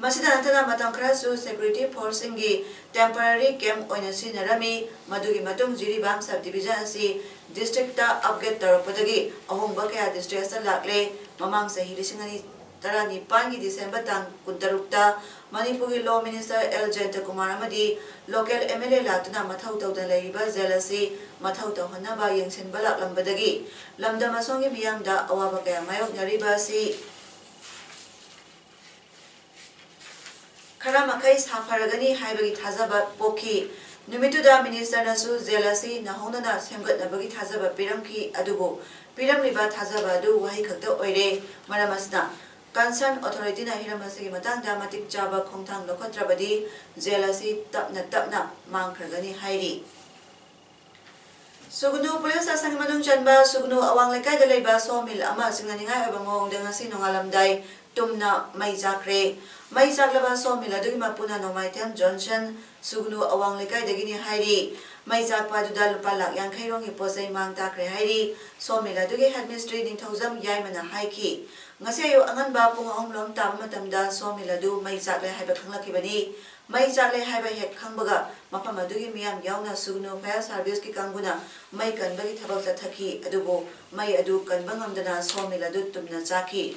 ꯃꯁꯤꯗ ꯅꯠꯇꯅ ꯃꯇꯝ ꯈꯔꯁꯨ security force ꯁꯤꯡꯒꯤ temporary camp ꯑꯣꯏꯅ ꯁꯤꯖꯤꯟꯅꯔꯝꯃꯤ꯫ ꯃꯗꯨꯒꯤ ꯃꯇꯨꯡ ꯖꯤꯔꯤꯕꯥꯝ sub division ꯑꯁꯤ district ꯇ upgrade ꯇꯧꯔꯛꯄꯗꯒꯤ ꯑꯍꯣꯡꯕ ꯀꯌꯥ district ꯑꯁꯤꯗ ꯂꯥꯛꯂꯦ꯫ ꯃꯃꯥꯡ ꯆꯍꯤ ꯂꯤꯁꯤꯡ ꯑꯅꯤ ꯇꯔꯥꯅꯤꯄꯥꯟꯒꯤ December ꯇꯥꯡ ꯀꯨꯟꯇꯔꯨꯛꯇ ꯃꯅꯤꯄꯨꯔꯒꯤ Law Minister ꯑꯦꯜ ꯖꯌꯟꯇ ꯀꯨꯃꯥꯔ ꯑꯃꯗꯤ local MLA ꯂꯥꯛꯇꯨꯅ ꯃꯊꯧ ꯇꯧꯗꯅ ꯂꯩꯔꯤꯕ ꯖꯦꯜ ꯑꯁꯤ ꯃꯊꯧ ꯇꯧꯍꯟꯅꯕ ꯌꯦꯡꯁꯤꯟꯕ ꯂꯥꯛꯂꯝꯕꯗꯒꯤ ꯂꯝꯗꯝ ꯑꯁꯣꯝꯒꯤ ꯃꯤꯌꯥꯝꯗ ꯑꯋꯥꯕ ꯀꯌꯥ ꯃꯥꯌꯣꯛꯅꯔꯤꯕ ꯑꯁꯤ ꯈꯔ ꯃꯈꯩ ꯁꯥꯐꯔꯒꯅꯤ ꯍꯥꯏꯕꯒꯤ ꯊꯥꯖꯕ ꯄꯣꯛꯈꯤ꯫ ꯅꯨꯃꯤꯠꯇꯨꯗ minister ꯅꯁꯨ ꯖꯦꯜ ꯑꯁꯤ ꯅꯧꯍꯧꯅꯅ ꯁꯦꯝꯒꯠꯅꯕꯒꯤ ꯊꯥꯖꯕ ꯄꯤꯔꯝꯈꯤ, ꯑꯗꯨꯕꯨ ꯄꯤꯔꯝꯂꯤꯕ ꯊꯥꯖꯕ ꯑꯗꯨ ꯋꯥꯍꯩ ꯈꯛꯇ ꯑꯣꯏꯔꯦ꯫ ꯃꯔꯝ ꯑꯁꯤꯅ concern authority ꯅ ꯍꯤꯔꯝ ꯑꯁꯤꯒꯤ ꯃꯇꯥꯡꯗ ꯃꯇꯤꯛ ꯆꯥꯕ ꯈꯣꯡꯊꯥꯡ ꯂꯧꯈꯠꯇ꯭ꯔꯕꯗꯤ ꯖꯦꯜ ꯑꯁꯤ ꯇꯞꯅ ꯇꯞꯅ ꯃꯥꯡꯈ꯭ꯔꯒꯅꯤ ꯍꯥꯏꯔꯤ꯫ ꯁꯨꯒꯅꯨ police station ꯒꯤ ꯃꯅꯨꯡ ꯆꯟꯕ ꯁꯨꯒꯅꯨ ꯑꯋꯥꯡ ꯂꯩꯀꯥꯏꯗ ꯂꯩꯕ sawmill ꯑꯃ ꯆꯤꯡꯅꯅꯤꯡꯉꯥꯏ ꯑꯣꯏꯕ ꯃꯑꯣꯡꯗ ꯉꯁꯤ ꯅꯣꯡꯉꯥꯜꯂꯝꯗꯥꯏ ꯇꯨꯝꯅ ꯃꯩ ꯆꯥꯛꯈ꯭ꯔꯦ꯫ ꯃꯩ ꯆꯥꯛꯂꯕ sawmill ꯑꯗꯨꯒꯤ ꯃꯄꯨꯅ ꯅꯣꯡꯃꯥꯏꯊꯦꯝ ꯖꯣꯟꯁꯟ, ꯁꯨꯒꯅꯨ ꯑꯋꯥꯡ ꯂꯩꯀꯥꯏꯗꯒꯤꯅꯤ ꯍꯥꯏꯔꯤ꯫ ꯃꯩ ꯆꯥꯛꯄ ꯑꯗꯨꯗ ꯂꯨꯄꯥ ꯂꯥꯈ ꯌꯥꯡꯈꯩ ꯔꯣꯝꯒꯤ ꯄꯣꯠ ꯆꯩ ꯃꯥꯡ ꯇꯥꯛꯈ꯭ꯔꯦ ꯍꯥꯏꯔꯤ꯫ Sawmill ꯑꯗꯨꯒꯤ head ꯃꯤꯁꯇ꯭ꯔꯤ ꯅꯤꯡꯊꯧꯖꯝ ꯌꯥꯏꯃꯅ ꯍꯥꯏꯈꯤ, ꯉꯁꯤ ꯑꯌꯨꯛ ꯑꯉꯟꯕ ꯄꯨꯡ ꯑꯍꯨꯝ ꯂꯣꯝ ꯇꯥꯕ ꯃꯇꯝꯗ sawmill ꯑꯗꯨ ꯃꯩ ꯆꯥꯛꯂꯦ ꯍꯥꯏꯕ ꯈꯪꯂꯛꯈꯤꯕꯅꯤ꯫ ꯃꯩ ꯆꯥꯛꯂꯦ ꯍꯥꯏꯕ ꯍꯦꯛ ꯈꯪꯕꯒ ꯃꯐꯝ ꯑꯗꯨꯒꯤ ꯃꯤꯌꯥꯝ ꯌꯥꯎꯅ ꯁꯨꯒꯅꯨ fire service ꯀꯤ ꯀꯥꯡꯕꯨꯅ ꯃꯩ ꯀꯟꯕꯒꯤ ꯊꯕꯛ ꯆꯠꯊꯈꯤ꯫ ꯑꯗꯨꯕꯨ ꯃꯩ ꯑꯗꯨ ꯀꯟꯕ ꯉꯝꯗꯅ sawmill ꯑꯗꯨ ꯇꯨꯝꯅ ꯆꯥꯛꯈꯤ꯫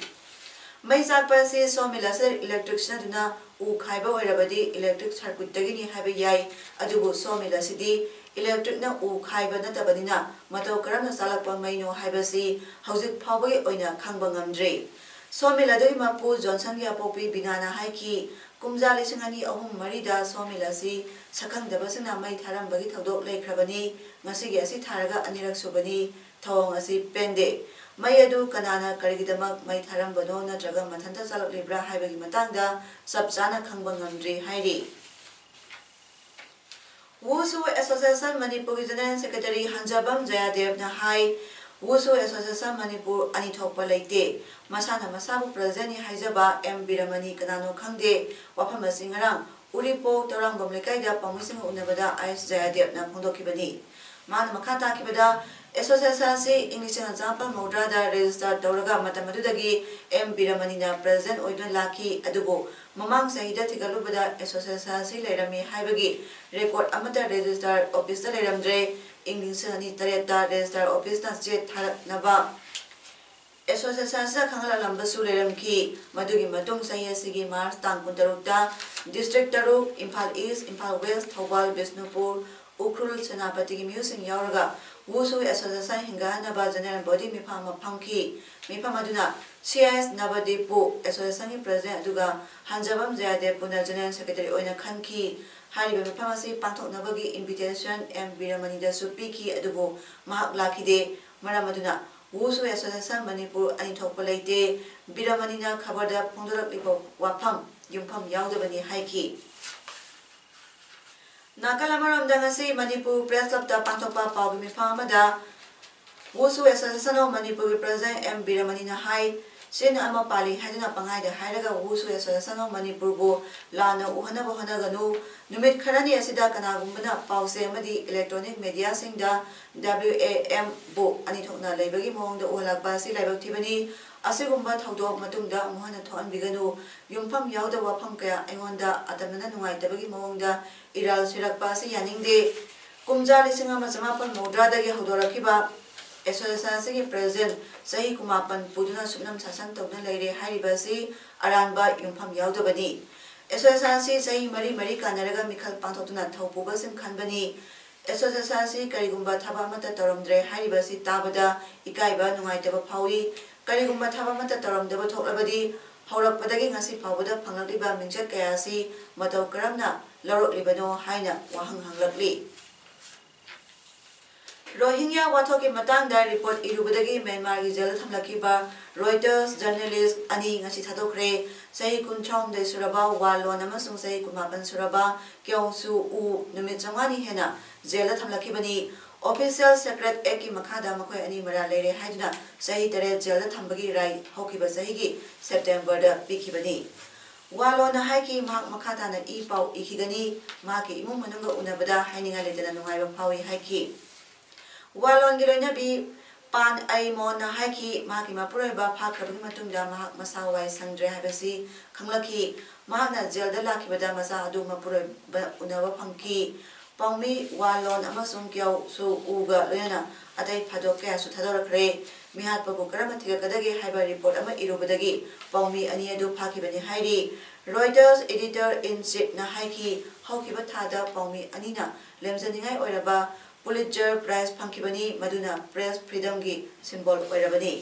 ꯃꯩ ꯆꯥꯛꯄ ꯑꯁꯤ sawmill ꯑꯁꯤꯗ electric ꯁꯤꯖꯤꯟꯅꯗꯨꯅ ꯎ ꯈꯥꯏꯕ ꯑꯣꯏꯔꯕꯗꯤ electric circuit ꯇꯒꯤꯅꯤ ꯍꯥꯏꯕ ꯌꯥꯏ꯫ ꯑꯗꯨꯕꯨ sawmill ꯑꯁꯤꯗꯤ electric ꯅ ꯎ ꯈꯥꯏꯕ ꯅꯠꯇꯕꯅꯤꯅ ꯃꯇꯧ ꯀꯔꯝꯅ ꯆꯥꯛꯂꯛꯄ ꯃꯩꯅꯣ ꯍꯥꯏꯕꯁꯤ ꯍꯧꯖꯤꯛ ꯐꯥꯎꯕꯒꯤ ꯑꯣꯏꯅ ꯈꯪꯕ ꯉꯝꯗ꯭ꯔꯤ꯫ Sawmill ꯑꯗꯨꯒꯤ ꯃꯄꯨ ꯖꯣꯟꯁꯟꯒꯤ ꯑꯄꯣꯛꯄꯤ ꯕꯤꯅꯥꯅ ꯍꯥꯏꯈꯤ, ꯀꯨꯝꯖꯥ ꯂꯤꯁꯤꯡ ꯑꯅꯤ ꯑꯍꯨꯝ ꯃꯔꯤꯗ sawmill ꯑꯁꯤ ꯁꯛꯈꯪꯗꯕꯁꯤꯡꯅ ꯃꯩ ꯊꯥꯔꯝꯕꯒꯤ ꯊꯧꯗꯣꯛ ꯂꯩꯈ꯭ꯔꯕꯅꯤ꯫ ꯉꯁꯤꯒꯤ ꯑꯁꯤ ꯊꯥꯔꯒ ꯑꯅꯤꯔꯛ ꯁꯨꯕꯅꯤ꯫ ꯊꯧꯑꯣꯡ ꯑꯁꯤ ꯄꯦꯟꯗꯦ꯫ ꯃꯩ ꯑꯗꯨ ꯀꯅꯥꯅ ꯀꯔꯤꯒꯤꯗꯃꯛ ꯃꯩ ꯊꯥꯔꯝꯕꯅꯣ ꯅꯠꯇ꯭ꯔꯒ ꯃꯊꯟꯇ ꯆꯥꯛꯂꯛꯂꯤꯕ꯭ꯔꯥ ꯍꯥꯏꯕꯒꯤ ꯃꯇꯥꯡꯗ ꯆꯞ ꯆꯥꯅ ꯈꯪꯕ ꯉꯝꯗ꯭ꯔꯤ ꯍꯥꯏꯔꯤ꯫ ꯋꯨꯁꯨ ꯑꯦꯁꯣꯁꯤꯌꯦꯁꯟ ꯃꯅꯤꯄꯨꯔꯒꯤ ꯖꯦꯅꯔꯦꯜ ꯁꯦꯀ꯭ꯔꯦꯇꯔꯤ ꯍꯟꯖꯕꯝ ꯖꯌꯥꯗꯦꯕꯅ ꯍꯥꯏ, ꯋꯨꯁꯨ ꯑꯦꯁꯣꯁꯤꯌꯦꯁꯟ ꯃꯅꯤꯄꯨꯔ ꯑꯅꯤ ꯊꯣꯛꯄ ꯂꯩꯇꯦ, ꯃꯁꯥꯅ ꯃꯁꯥꯕꯨ ꯄ꯭ꯔꯁꯤꯗꯦꯟꯠꯅꯤ ꯍꯥꯏꯖꯕ ꯑꯦꯝ ꯕꯤꯔꯃꯅꯤ ꯀꯅꯥꯅꯣ ꯈꯪꯗꯦ꯫ ꯋꯥꯐꯝ ꯑꯁꯤ ꯉꯔꯥꯡ ꯎꯔꯤꯄꯣꯛ ꯇꯧꯔꯥꯡꯕꯝ ꯂꯩꯀꯥꯏꯗ ꯄꯥꯎꯃꯤꯁꯤꯡꯒ ꯎꯅꯕꯗ ꯑꯥꯏ ꯑꯦꯁ ꯖꯌꯥꯗꯦꯕꯅ ꯐꯣꯡꯗꯣꯛꯈꯤꯕꯅꯤ꯫ ꯃꯥꯅ ꯃꯈꯥ ꯇꯥꯈꯤꯕꯗ, ꯑꯦꯁꯣꯁꯤꯌꯦꯁꯟ ꯑꯁꯤ ꯏꯪ ꯂꯤꯁꯤꯡ ꯑꯃ ꯆꯥꯃꯥꯄꯜ ꯃꯧꯗ꯭ꯔꯥꯗ ꯔꯦꯖꯤꯁꯇꯥꯔ ꯇꯧꯔꯒ ꯃꯇꯝ ꯑꯗꯨꯗꯒꯤ ꯑꯦꯝ ꯕꯤꯔꯃꯅꯤꯅ ꯄ꯭ꯔꯁꯤꯗꯦꯟꯠ ꯑꯣꯏꯗꯨꯅ ꯂꯥꯛꯈꯤ꯫ ꯑꯗꯨꯕꯨ ꯃꯃꯥꯡ ꯆꯍꯤꯗ ꯊꯤꯒꯠꯂꯨꯕꯗ ꯑꯦꯁꯣꯁꯤꯌꯦꯁꯟ ꯑꯁꯤ ꯂꯩꯔꯝꯃꯤ ꯍꯥꯏꯕꯒꯤ ꯔꯦꯀꯣꯔꯗ ꯑꯃꯠꯇ ꯔꯦꯖꯤꯁꯇꯥꯔ ꯑꯣꯐꯤꯁꯇ ꯂꯩꯔꯝꯗ꯭ꯔꯦ꯫ ꯏꯪ ꯂꯤꯁꯤꯡ ꯑꯅꯤ ꯇꯔꯦꯠꯇ ꯔꯦꯖꯤꯁꯇꯥꯔ ꯑꯣꯐꯤꯁꯅ ꯆꯦ ꯊꯥꯔꯛꯅꯕ ꯑꯦꯁꯣꯁꯤꯌꯦꯁꯟ ꯑꯁꯤꯗ ꯈꯪꯍꯜꯂꯛꯂꯝꯕꯁꯨ ꯂꯩꯔꯝꯈꯤ꯫ ꯃꯗꯨꯒꯤ ꯃꯇꯨꯡ ꯆꯍꯤ ꯑꯁꯤꯒꯤ ꯃꯥꯔꯆ ꯇꯥꯡ ꯀꯨꯟꯇꯔꯨꯛꯇ ꯗꯤꯁꯇ꯭ꯔꯤꯛ ꯇꯔꯨꯛ, ꯏꯝꯐꯥꯜ ꯏꯁ, ꯏꯝꯐꯥꯜ ꯋꯦꯁ, ꯊꯧꯕꯥꯜ, ꯕꯤꯁꯅꯨꯄꯨꯔ, ꯎꯈ꯭ꯔꯨꯜ, ꯁꯦꯅꯥꯄꯇꯤꯒꯤ ꯃꯤꯑꯣꯏꯁꯤꯡ ꯌꯥꯎꯔꯒ ꯋꯨꯁꯨ ꯑꯦꯁꯣꯁꯤꯌꯦꯁꯟ ꯍꯤꯡꯒꯠꯍꯟꯅꯕ ꯖꯦꯅꯔꯦꯜ ꯕꯣꯗꯤ ꯃꯤꯐꯝ ꯑꯃ ꯐꯝꯈꯤ꯫ ꯃꯤꯐꯝ ꯑꯗꯨꯅ ꯁꯤ ꯑꯥꯏ ꯑꯦꯁ ꯅꯕꯗꯤꯞꯄꯨ ꯑꯦꯁꯣꯁꯤꯌꯦꯁꯟꯒꯤ ꯄ꯭ꯔꯁꯤꯗꯦꯟꯠ ꯑꯗꯨꯒ ꯍꯟꯖꯕꯝ ꯖꯌꯥꯗꯦꯕꯄꯨꯅ ꯖꯦꯅꯔꯦꯜ ꯁꯦꯀ꯭ꯔꯦꯇꯔꯤ ꯑꯣꯏꯅ ꯈꯟꯈꯤ꯫ ꯍꯥꯏꯔꯤꯕ ꯃꯤꯐꯝ ꯑꯁꯤ ꯄꯥꯡꯊꯣꯛꯅꯕꯒꯤ ꯏꯟꯚꯤꯇꯦꯁꯟ ꯑꯦꯝ ꯕꯤꯔꯃꯅꯤꯗꯁꯨ ꯄꯤꯈꯤ, ꯑꯗꯨꯕꯨ ꯃꯍꯥꯛ ꯂꯥꯛꯈꯤꯗꯦ꯫ ꯃꯔꯝ ꯑꯗꯨꯅ ꯋꯨꯁꯨ ꯑꯦꯁꯣꯁꯤꯌꯦꯁꯟ ꯃꯅꯤꯄꯨꯔ ꯑꯅꯤ ꯊꯣꯛꯄ ꯂꯩꯇꯦ꯫ ꯕꯤꯔꯃꯅꯤꯅ ꯈꯕꯔꯗ ꯐꯣꯡꯗꯣꯔꯛꯂꯤꯕ ꯋꯥꯐꯝ ꯌꯨꯝꯐꯝ ꯌꯥꯎꯗꯕꯅꯤ ꯍꯥꯏꯈꯤ꯫ ꯅꯥꯀꯜ ꯑꯃꯔꯣꯝꯗ, ꯉꯁꯤ ꯃꯅꯤꯄꯨꯔ ꯄ꯭ꯔꯦꯁ ꯀ꯭ꯂꯕꯇ ꯄꯥꯡꯊꯣꯛꯄ ꯄꯥꯎꯒꯤ ꯃꯤꯐꯝ ꯑꯃꯗ ꯋꯨꯁꯨ ꯑꯦꯁꯣꯁꯤꯌꯦꯁꯟ ꯑꯣꯐ ꯃꯅꯤꯄꯨꯔꯒꯤ ꯄ꯭ꯔꯁꯤꯗꯦꯟꯠ ꯑꯦꯝ ꯕꯤꯔꯃꯅꯤꯅ ꯍꯥꯏ, ꯆꯤꯟ ꯑꯃ ꯄꯥꯜꯂꯤ ꯍꯥꯏꯗꯨꯅ ꯄꯪꯍꯥꯏꯗ ꯍꯥꯏꯔꯒ ꯋꯨꯁꯨ ꯑꯦꯁꯣꯁꯤꯌꯦꯁꯟ ꯑꯣꯐ ꯃꯅꯤꯄꯨꯔꯕꯨ ꯂꯥꯟꯅ ꯎꯍꯟꯅꯕ ꯍꯣꯠꯅꯒꯅꯨ꯫ ꯅꯨꯃꯤꯠ ꯈꯔꯅꯤ ꯑꯁꯤꯗ ꯀꯅꯥꯒꯨꯝꯕꯅ ꯄꯥꯎ ꯆꯦ ꯑꯃꯗꯤ ꯏꯂꯦꯛꯇ꯭ꯔꯣꯅꯤꯛ ꯃꯦꯗꯤꯌꯥꯁꯤꯡꯗ ꯗꯕ꯭ꯂꯤꯎ ꯑꯦ ꯑꯦꯝꯕꯨ ꯑꯅꯤ ꯊꯣꯛꯅ ꯂꯩꯕꯒꯤ ꯃꯑꯣꯡꯗ ꯎꯍꯜꯂꯛꯄ ꯑꯁꯤ ꯂꯥꯏꯕꯛ ꯊꯤꯕꯅꯤ꯫ ꯑꯁꯤꯒꯨꯝꯕ ꯊꯧꯗꯣꯛ ꯃꯇꯨꯡꯗ ꯑꯃꯨꯛ ꯍꯟꯅ ꯊꯣꯛꯍꯟꯕꯤꯒꯅꯨ꯫ ꯌꯨꯝꯐꯝ ꯌꯥꯎꯗꯕ ꯋꯥꯐꯝ ꯀꯌꯥ ꯑꯩꯉꯣꯟꯗ ꯑꯇꯝꯅꯅ ꯅꯨꯡꯉꯥꯏꯇꯕꯒꯤ ꯃꯑꯣꯡꯗ ꯏꯔꯥꯜ ꯁꯤꯔꯛꯄ ꯑꯁꯤ ꯌꯥꯅꯤꯡꯗꯦ꯫ ꯀꯨꯝꯖꯥ ꯂꯤꯁꯤꯡ ꯑꯃ ꯆꯃꯥꯄꯜ ꯃꯧꯗ꯭ꯔꯥꯗꯒꯤ ꯍꯧꯗꯣꯔꯛꯈꯤꯕ ꯑꯦꯁꯣꯁꯤꯌꯦꯁꯟ ꯑꯁꯤꯒꯤ ꯄ꯭ꯔꯁꯤꯗꯦꯟꯠ ꯆꯍꯤ ꯀꯨꯟꯃꯥꯄꯟ ꯄꯨꯗꯨꯅ ꯁꯨꯞꯅꯝ ꯁꯥꯁꯟ ꯇꯧꯗꯨꯅ ꯂꯩꯔꯦ ꯍꯥꯏꯔꯤꯕ ꯑꯁꯤ ꯑꯔꯥꯟꯕ ꯌꯨꯝꯐꯝ ꯌꯥꯎꯗꯕꯅꯤ꯫ ꯑꯦꯁꯣꯁꯤꯌꯦꯁꯟ ꯑꯁꯤ ꯆꯍꯤ ꯃꯔꯤ ꯃꯔꯤ ꯀꯥꯟꯅꯔꯒ ꯃꯤꯈꯜ ꯄꯥꯡꯊꯣꯛꯇꯨꯅ ꯊꯧ ꯄꯨꯕꯁꯤꯡ ꯈꯟꯕꯅꯤ꯫ ꯑꯦꯁꯣꯁꯤꯌꯦꯁꯟ ꯑꯁꯤ ꯀꯔꯤꯒꯨꯝꯕ ꯊꯕꯛ ꯑꯃꯠꯇ ꯇꯧꯔꯝꯗ꯭ꯔꯦ ꯍꯥꯏꯔꯤꯕ ꯑꯁꯤ ꯇꯥꯕꯗ ꯏꯀꯥꯏꯕ, ꯅꯨꯡꯉꯥꯏꯇꯕ ꯐꯥꯎꯏ꯫ ꯀꯔꯤꯒꯨꯝꯕ ꯊꯕꯛ ꯑꯃꯠꯇ ꯇꯧꯔꯝꯗꯕ ꯊꯣꯛꯂꯕꯗꯤ ꯍꯧꯔꯛꯄꯗꯒꯤ ꯉꯁꯤ ꯐꯥꯎꯕꯗ ꯐꯪꯂꯛꯂꯤꯕ ꯃꯤꯡꯆꯠ ꯀꯌꯥ ꯑꯁꯤ ꯃꯇꯧ ꯀꯔꯝꯅ ꯂꯧꯔꯛꯂꯤꯕꯅꯣ ꯍꯥꯏꯅ ꯋꯥꯍꯪ ꯍꯪꯂꯛꯂꯤ꯫ ꯔꯣꯍꯤꯡꯒ꯭ꯌꯥ ꯋꯥꯊꯣꯛꯀꯤ ꯃꯇꯥꯡꯗ ꯔꯤꯄꯣꯔꯠ ꯏꯔꯨꯕꯗꯒꯤ ꯃ꯭ꯌꯥꯟꯃꯥꯔꯒꯤ ꯖꯦꯜꯗ ꯊꯝꯂꯛꯈꯤꯕ ꯔꯣꯏꯇꯔꯁ ꯖꯔꯅꯦꯂꯤꯁ ꯑꯅꯤ ꯉꯁꯤ ꯊꯥꯗꯣꯛꯈ꯭ꯔꯦ꯫ ꯆꯍꯤ ꯀꯨꯟꯊ꯭ꯔꯥꯍꯨꯝꯗꯣꯏ ꯁꯨꯔꯕ ꯋꯥ ꯂꯣꯟ ꯑꯃꯁꯨꯡ ꯆꯍꯤ ꯀꯨꯟꯃꯥꯄꯟ ꯁꯨꯔꯕ ꯀ꯭ꯌꯣꯡ ꯁꯨ ꯎ ꯅꯨꯃꯤꯠ ꯆꯥꯝꯃꯉꯥꯅꯤ ꯍꯦꯟꯅ ꯖꯦꯜꯗ ꯊꯝꯂꯛꯈꯤꯕꯅꯤ꯫ Official Secret Act ꯀꯤ ꯃꯈꯥꯗ ꯃꯈꯣꯏ ꯑꯅꯤ ꯃꯔꯥꯜ ꯂꯩꯔꯦ ꯍꯥꯏꯗꯨꯅ ꯆꯍꯤ ꯇꯔꯦꯠ ꯖꯦꯜꯗ ꯊꯝꯕꯒꯤ ꯔꯥꯏ ꯍꯧꯈꯤꯕ ꯆꯍꯤꯒꯤ ꯁꯦꯞꯇꯦꯝꯕꯔꯗ ꯄꯤꯈꯤꯕꯅꯤ꯫ ꯋꯥ ꯂꯣꯟꯅ ꯍꯥꯏꯈꯤ, ꯃꯍꯥꯛ ꯃꯈꯥ ꯇꯥꯅ ꯏ ꯄꯥꯎ ꯏꯈꯤꯒꯅꯤ, ꯃꯍꯥꯛꯀꯤ ꯏꯃꯨꯡ ꯃꯅꯨꯡꯒ ꯎꯅꯕꯗ ꯍꯥꯏꯅꯤꯡꯉꯥꯏ ꯂꯩꯇꯅ ꯅꯨꯡꯉꯥꯏꯕ ꯐꯥꯎꯏ ꯍꯥꯏꯈꯤ꯫ ꯋꯥ ꯂꯣꯟꯒꯤ ꯂꯣꯏꯅꯕꯤ ꯄꯥꯟ ꯑꯩ ꯃꯣꯟꯅ ꯍꯥꯏꯈꯤ, ꯃꯍꯥꯛꯀꯤ ꯃꯄꯨꯔꯣꯏꯕ ꯐꯥꯈ꯭ꯔꯕꯒꯤ ꯃꯇꯨꯡꯗ ꯃꯍꯥꯛ ꯃꯁꯥ ꯋꯥꯏ ꯁꯪꯗ꯭ꯔꯦ ꯍꯥꯏꯕꯁꯤ ꯈꯪꯂꯛꯈꯤ꯫ ꯃꯍꯥꯛꯅ ꯖꯦꯜꯗ ꯂꯥꯛꯈꯤꯕꯗ ꯃꯆꯥ ꯑꯗꯨ ꯃꯄꯨꯔꯣꯏꯕ ꯎꯅꯕ ꯐꯪꯈꯤ꯫ ꯄꯥꯎꯃꯤ ꯋꯥ ꯂꯣꯟ ꯑꯃꯁꯨꯡ ꯀ꯭ꯌꯧ ꯁꯨ ꯎꯒ ꯂꯣꯏꯅꯅ ꯑꯇꯩ ꯐꯥꯗꯣꯛ ꯀꯌꯥꯁꯨ ꯊꯥꯗꯣꯔꯛꯈ꯭ꯔꯦ꯫ ꯃꯤꯍꯥꯠꯄꯕꯨ ꯀꯔꯝꯅ ꯊꯤꯒꯠꯀꯗꯒꯦ ꯍꯥꯏꯕ ꯔꯤꯄꯣꯔꯠ ꯑꯃ ꯏꯔꯨꯕꯗꯒꯤ ꯄꯥꯎꯃꯤ ꯑꯅꯤ ꯑꯗꯨ ꯐꯥꯈꯤꯕꯅꯤ ꯍꯥꯏꯔꯤ꯫ ꯔꯣꯏꯇꯔꯁ editor in chief ꯅ ꯍꯥꯏꯈꯤ, ꯍꯧꯈꯤꯕ ꯊꯥꯗ ꯄꯥꯎꯃꯤ ꯑꯅꯤꯅ ꯂꯦꯝꯖꯅꯤꯡꯉꯥꯏ ꯑꯣꯏꯔꯕ Pulitzer Prize ꯐꯪꯈꯤꯕꯅꯤ, ꯃꯗꯨꯅ press freedom ꯒꯤ symbol ꯑꯣꯏꯔꯕꯅꯤ꯫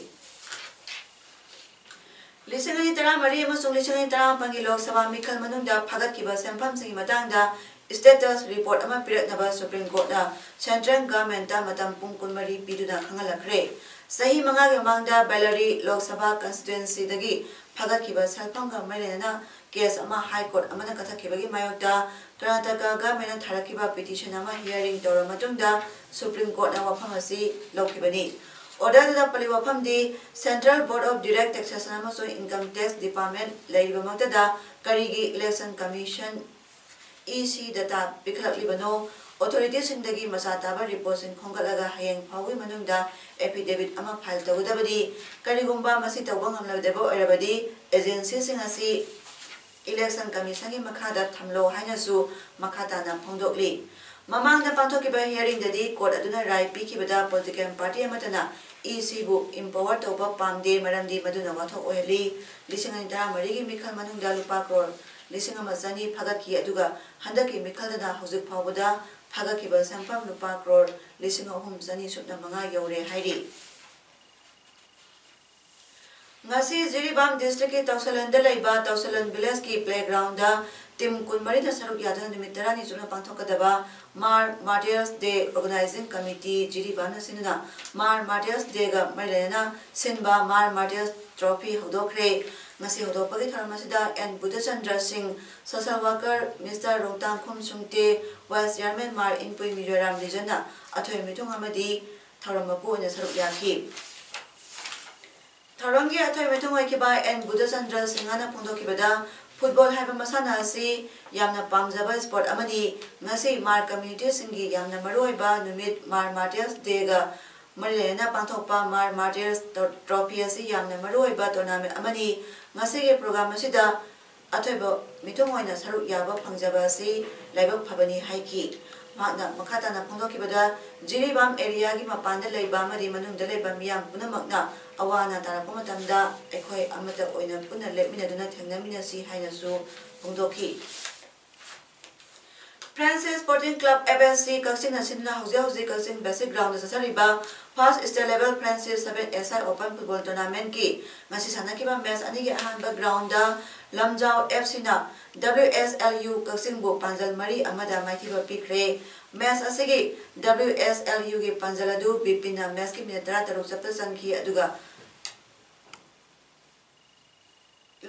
ꯂꯤꯁꯤꯡ ꯑꯅꯤ ꯇꯔꯥꯃꯔꯤ ꯑꯃꯁꯨꯡ ꯂꯤꯁꯤꯡ ꯑꯅꯤ ꯇꯔꯥꯃꯥꯄꯟꯒꯤ ꯂꯣꯛ ꯁꯚꯥ ꯃꯤꯈꯜ ꯃꯅꯨꯡꯗ ꯐꯥꯒꯠꯈꯤꯕ ꯁꯦꯟꯐꯝꯁꯤꯡꯒꯤ ꯃꯇꯥꯡꯗ status report ꯑꯃ ꯄꯤꯔꯛꯅꯕ Supreme Court ꯅ central government ꯇ ꯃꯇꯝ ꯄꯨꯡ ꯀꯨꯟꯃꯔꯤ ꯄꯤꯗꯨꯅ ꯈꯪꯍꯜꯂꯛꯈ꯭ꯔꯦ꯫ ꯆꯍꯤ ꯃꯉꯥꯒꯤ ꯃꯃꯥꯡꯗ ꯕꯦꯂꯥꯔꯤ ꯂꯣꯛ ꯁꯚꯥ constituency ꯗꯒꯤ ꯐꯥꯒꯠꯈꯤꯕ ꯁꯦꯜꯐꯝꯒ ꯃꯔꯤ ꯂꯩꯅꯅ case ꯑꯃ High Court ꯑꯃꯅ ꯀꯛꯊꯠꯈꯤꯕꯒꯤ ꯃꯥꯌꯣꯛꯇ ꯀꯔꯅꯥꯇꯀꯥ government ꯅ ꯊꯥꯔꯛꯈꯤꯕ petition ꯑꯃ hearing ꯇꯧꯔꯕ ꯃꯇꯨꯡꯗ Supreme Court ꯅ ꯋꯥꯐꯝ ꯑꯁꯤ ꯂꯧꯈꯤꯕꯅꯤ꯫ Order ꯑꯗꯨꯗ ꯄꯜꯂꯤꯕ ꯋꯥꯐꯝꯗꯤ, Central Board of Direct Taxation ꯑꯃꯁꯨꯡ Income Tax Department ꯂꯩꯔꯤꯕꯃꯛꯇꯗ ꯀꯔꯤꯒꯤ Election Commission E C data ꯄꯤꯈꯠꯂꯛꯂꯤꯕꯅꯣ? Authority ꯁꯤꯡꯗꯒꯤ ꯃꯆꯥ ꯇꯥꯕ report ꯁꯤꯡ ꯈꯣꯝꯒꯠꯂꯒ ꯍꯌꯦꯡ ꯐꯥꯎꯕꯒꯤ ꯃꯅꯨꯡꯗ affidavit ꯑꯃ file ꯇꯧꯒꯗꯕꯅꯤ꯫ ꯀꯔꯤꯒꯨꯝꯕ ꯃꯁꯤ ꯇꯧꯕ ꯉꯝꯂꯣꯏꯗꯕ ꯑꯣꯏꯔꯕꯗꯤ, agency ꯁꯤꯡ ꯑꯁꯤ Election Commission ꯒꯤ ꯃꯈꯥꯗ ꯊꯝꯂꯣ ꯍꯥꯏꯅꯁꯨ ꯃꯈꯥ ꯇꯥꯅ ꯐꯣꯡꯗꯣꯛꯂꯤ꯫ ꯃꯃꯥꯡꯗ ꯄꯥꯡꯊꯣꯛꯈꯤꯕ hearing ꯗꯗꯤ court ꯑꯗꯨꯅ ꯔꯥꯏ ꯄꯤꯈꯤꯕꯗ political party ꯑꯃꯠꯇꯅ E C ꯕꯨ empower ꯇꯧꯕ ꯄꯥꯝꯗꯦ, ꯃꯔꯝꯗꯤ ꯃꯗꯨꯅ ꯋꯥꯊꯣꯛ ꯑꯣꯏꯍꯜꯂꯤ꯫ ꯂꯤꯁꯤꯡ ꯑꯅꯤ ꯇꯔꯥꯃꯔꯤꯒꯤ ꯃꯤꯈꯜ ꯃꯅꯨꯡꯗ ꯂꯨꯄꯥ ꯀ꯭ꯔꯣꯔ ꯂꯤꯁꯤꯡ ꯑꯃ ꯆꯅꯤ ꯐꯥꯒꯠꯈꯤ, ꯑꯗꯨꯒ ꯍꯟꯗꯛꯀꯤ ꯃꯤꯈꯜꯗꯅ ꯍꯧꯖꯤꯛ ꯐꯥꯎꯕꯗ ꯐꯥꯒꯠꯈꯤꯕ ꯁꯦꯟꯐꯝ ꯂꯨꯄꯥ ꯀ꯭ꯔꯣꯔ ꯂꯤꯁꯤꯡ ꯑꯍꯨꯝ ꯆꯅꯤ ꯁꯨꯞꯅ ꯃꯉꯥ ꯌꯧꯔꯦ ꯍꯥꯏꯔꯤ꯫ ꯉꯁꯤ ꯖꯤꯔꯤꯕꯥꯝ district ꯀꯤ ꯇꯧꯁꯂꯟꯗ ꯂꯩꯕ ꯇꯧꯁꯂꯟ village ꯀꯤ playground ꯗ ꯇꯤꯝ ꯀꯨꯟꯃꯔꯤꯅ ꯁꯔꯨꯛ ꯌꯥꯗꯨꯅ ꯅꯨꯃꯤꯠ ꯇꯔꯥꯅꯤ ꯆꯨꯞꯅ ꯄꯥꯡꯊꯣꯛꯀꯗꯕ ꯃꯥꯔ ꯃꯥꯔꯇꯤꯌꯔꯁ ꯗꯦ ꯑꯣꯔꯒꯅꯥꯏꯖꯤꯡ ꯀꯃꯤꯇꯤ ꯖꯤꯔꯤꯕꯥꯝꯅ ꯁꯤꯟꯗꯨꯅ ꯃꯥꯔ ꯃꯥꯔꯇꯤꯌꯔꯁ ꯗꯦꯒ ꯃꯔꯤ ꯂꯩꯅꯅ ꯁꯤꯟꯕ ꯃꯥꯔ ꯃꯥꯔꯇꯤꯌꯔꯁ ꯇ꯭ꯔꯣꯐꯤ ꯍꯧꯗꯣꯛꯈ꯭ꯔꯦ꯫ ꯉꯁꯤ ꯍꯧꯗꯣꯛꯄꯒꯤ ꯊꯧꯔꯝ ꯑꯁꯤꯗ N Budhachandra Singh, social worker mister Rongtangkhum Sungte, vice chairman Mar Inpui Mizoram ꯔꯤꯖꯟꯅ ꯑꯊꯣꯏ ꯃꯤꯊꯨꯡ ꯑꯃꯗꯤ ꯊꯧꯔꯝ ꯃꯄꯨ ꯑꯣꯏꯅ ꯁꯔꯨꯛ ꯌꯥꯈꯤ꯫ ꯊꯧꯔꯝꯒꯤ ꯑꯊꯣꯏ ꯃꯤꯊꯨꯡ ꯑꯣꯏꯈꯤꯕ ꯑꯦꯟ ꯕꯨꯙꯆꯟꯗ꯭ꯔ ꯁꯤꯡꯍꯅ ꯐꯣꯡꯗꯣꯛꯈꯤꯕꯗ, ꯐꯨꯠꯕꯣꯜ ꯍꯥꯏꯕ ꯃꯁꯥꯟꯅ ꯑꯁꯤ ꯌꯥꯝꯅ ꯄꯥꯝꯖꯕ ꯏꯁꯄꯣꯔꯠ ꯑꯃꯅꯤ꯫ ꯉꯁꯤ ꯃꯥꯔ ꯀꯝꯃ꯭ꯌꯨꯅꯤꯇꯤꯁꯤꯡꯒꯤ ꯌꯥꯝꯅ ꯃꯔꯨꯑꯣꯏꯕ ꯅꯨꯃꯤꯠ ꯃꯥꯔ ꯃꯥꯔꯇꯤꯌꯔꯁ ꯗꯦꯒ ꯃꯔꯤ ꯂꯩꯅꯅ ꯄꯥꯡꯊꯣꯛꯄ ꯃꯥꯔ ꯃꯥꯔꯇꯤꯌꯔꯁ ꯇ꯭ꯔꯣ-, ꯇ꯭ꯔꯣꯐꯤ ꯑꯁꯤ ꯌꯥꯝꯅ ꯃꯔꯨꯑꯣꯏꯕ ꯇꯣꯔꯅꯥꯃꯦꯟ ꯑꯃꯅꯤ꯫ ꯉꯁꯤꯒꯤ ꯄ꯭ꯔꯣꯒ꯭ꯔꯥꯝ ꯑꯁꯤꯗ ꯑꯊꯣꯏꯕ ꯃꯤꯊꯨꯡ ꯑꯣꯏꯅ ꯁꯔꯨꯛ ꯌꯥꯕ ꯐꯪꯖꯕ ꯑꯁꯤ ꯂꯥꯏꯕꯛ ꯐꯕꯅꯤ ꯍꯥꯏꯈꯤ꯫ ꯃꯍꯥꯛꯅ ꯃꯈꯥ ꯇꯥꯅ ꯐꯣꯡꯗꯣꯛꯈꯤꯕꯗ, ꯖꯤꯔꯤꯕꯥꯝ ꯑꯦꯔꯤꯌꯥꯒꯤ ꯃꯄꯥꯟꯗ ꯂꯩꯕ ꯑꯃꯗꯤ ꯃꯅꯨꯡꯗ ꯂꯩꯕ ꯃꯤꯌꯥꯝ ꯄꯨꯝꯅꯃꯛꯅ ꯑꯋꯥ ꯑꯅꯥ ꯇꯥꯔꯛꯄ ꯃꯇꯝꯗ ꯑꯩꯈꯣꯏ ꯑꯃꯠꯇ ꯑꯣꯏꯅ ꯄꯨꯟꯅ ꯂꯦꯞꯃꯤꯟꯅꯗꯨꯅ ꯊꯦꯡꯅꯃꯤꯟꯅꯁꯤ ꯍꯥꯏꯅꯁꯨ ꯐꯣꯡꯗꯣꯛꯈꯤ꯫ Francis sporting club, F S C, ꯀꯛꯆꯤꯡꯅ ꯁꯤꯟꯗꯨꯅ ꯍꯧꯖꯤꯛ ꯍꯧꯖꯤꯛ ꯀꯛꯆꯤꯡ ꯕꯦꯁꯤꯛ ꯒ꯭ꯔꯥꯎꯟꯗ ꯆꯠꯊꯔꯤꯕ first state level Francis seven S I open football ꯇꯣꯔꯅꯥꯃꯦꯟꯠꯀꯤ ꯉꯁꯤ ꯁꯥꯟꯅꯈꯤꯕ ꯃꯦꯆ ꯑꯅꯤꯒꯤ ꯑꯍꯥꯟꯕ ꯒ꯭ꯔꯥꯎꯟꯗ ꯂꯝꯖꯥꯎ ꯑꯦꯐ ꯁꯤꯅ ꯗꯕ꯭ꯂꯤꯎ ꯑꯦꯁ ꯑꯦꯜ ꯌꯨ ꯀꯛꯆꯤꯡꯕꯨ ꯄꯥꯟꯖꯜ ꯃꯔꯤ ꯑꯃꯗ ꯃꯥꯏꯊꯤꯕ ꯄꯤꯈ꯭ꯔꯦ꯫ ꯃꯦꯆ ꯑꯁꯤꯒꯤ ꯗꯕ꯭ꯂꯤꯎ ꯑꯦꯁ ꯑꯦꯜ ꯌꯨꯒꯤ ꯄꯥꯟꯖꯜ ꯑꯗꯨ ꯕꯤꯄꯤꯟꯅ ꯃꯦꯆꯀꯤ ꯃꯤꯅꯤꯠ ꯇꯔꯥꯇꯔꯨꯛ ꯆꯞꯇ ꯆꯟꯈꯤ, ꯑꯗꯨꯒ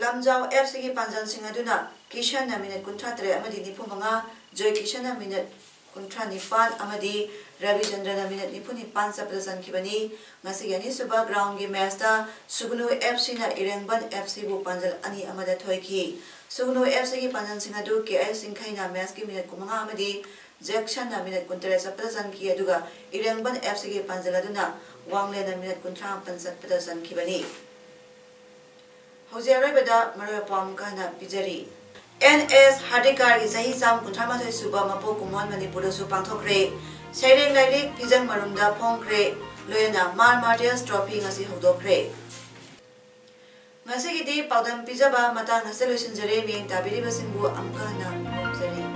ꯂꯝꯖꯥꯎ ꯑꯦꯐ ꯁꯤꯒꯤ ꯄꯥꯟꯖꯜꯁꯤꯡ ꯑꯗꯨꯅ ꯀꯤꯁꯟꯅ ꯃꯤꯅꯤꯠ ꯀꯨꯟꯊ꯭ꯔꯥ ꯇꯔꯦꯠ ꯑꯃꯗꯤ ꯅꯤꯐꯨ ꯃꯉꯥ, ꯖꯣꯏ ꯀꯤꯁꯟꯅ ꯃꯤꯅꯤꯠ ꯀꯨꯟꯊ꯭ꯔꯥ ꯅꯤꯄꯥꯟ ꯑꯃꯗꯤ ꯔꯕꯤꯆꯟꯗ꯭ꯔꯅ ꯃꯤꯅꯤꯠ ꯅꯤꯐꯨ ꯅꯤꯄꯥꯟ ꯆꯞꯄꯗ ꯆꯟꯈꯤꯕꯅꯤ꯫ ꯉꯁꯤꯒꯤ ꯑꯅꯤꯁꯨꯕ ꯒ꯭ꯔꯥꯎꯟꯒꯤ ꯃꯦꯆꯇ ꯁꯨꯒꯅꯨ ꯑꯦꯐ ꯁꯤꯅ ꯏꯔꯦꯡꯕꯟ ꯑꯦꯐ ꯁꯤꯕꯨ ꯄꯥꯟꯖꯜ ꯑꯅꯤ ꯑꯃꯗ ꯊꯣꯏꯈꯤ꯫ ꯁꯨꯒꯅꯨ ꯑꯦꯐ ꯁꯤꯒꯤ ꯄꯥꯟꯖꯜꯁꯤꯡ ꯑꯗꯨ ꯀꯦ ꯑꯩꯆ ꯆꯤꯡꯈꯩꯅ ꯃꯦꯆꯀꯤ ꯃꯤꯅꯤꯠ ꯀꯨꯟꯃꯉꯥ ꯑꯃꯗꯤ ꯖꯦꯛꯁꯟꯅ ꯃꯤꯅꯤꯠ ꯀꯨꯟꯇꯔꯦꯠ ꯆꯞꯄꯗ ꯆꯟꯈꯤ, ꯑꯗꯨꯒ ꯏꯔꯦꯡꯕꯟ ꯑꯦꯐ ꯁꯤꯒꯤ ꯄꯥꯟꯖꯜ ꯑꯗꯨꯅ ꯋꯥꯡꯂꯦꯟꯅ ꯃꯤꯅꯤꯠ ꯀꯨꯟꯊ꯭ꯔꯥ ꯃꯥꯄꯟ ꯆꯠꯄꯗ ꯆꯟꯈꯤꯕꯅꯤ꯫ ꯍꯧꯖꯤꯛ ꯑꯔꯣꯏꯕꯗ ꯃꯔꯨꯑꯣꯏꯕ ꯄꯥꯎ ꯑꯃꯨꯛꯀ ꯍꯟꯅ ꯄꯤꯖꯔꯤ꯫ ꯑꯦꯟ ꯑꯦꯁ ꯍꯥꯔꯗꯤꯀꯥꯔꯒꯤ ꯆꯍꯤ ꯆꯥꯝ ꯀꯨꯟꯊ꯭ꯔꯥ ꯃꯥꯊꯣꯏ ꯁꯨꯕ ꯃꯄꯣꯛ ꯀꯨꯝꯑꯣꯟ ꯃꯅꯤꯄꯨꯔꯗꯁꯨ ꯄꯥꯡꯊꯣꯛꯈ꯭ꯔꯦ꯫ ꯁꯩꯔꯦꯡ ꯂꯥꯏꯔꯤꯛ ꯐꯤꯖꯪ ꯃꯔꯨꯝꯗ ꯐꯣꯡꯈ꯭ꯔꯦ꯫ ꯂꯣꯏꯅꯅ ꯃꯥꯔ ꯃꯥꯔꯇꯤꯌꯔꯁ ꯇ꯭ꯔꯣꯐꯤ ꯉꯁꯤ ꯍꯧꯗꯣꯛꯈ꯭ꯔꯦ꯫ ꯉꯁꯤꯒꯤꯗꯤ ꯄꯥꯎꯗꯝ ꯄꯤꯖꯕ ꯃꯇꯥꯡ ꯑꯁꯤꯗ ꯂꯣꯏꯁꯤꯟꯖꯔꯦ꯫ ꯃꯤꯠꯌꯦꯡ ꯇꯥꯕꯤꯔꯤꯕꯁꯤꯡꯕꯨ ꯑꯃꯨꯛꯀ ꯍꯟꯅ ꯈꯨꯔꯨꯝꯖꯔꯤ꯫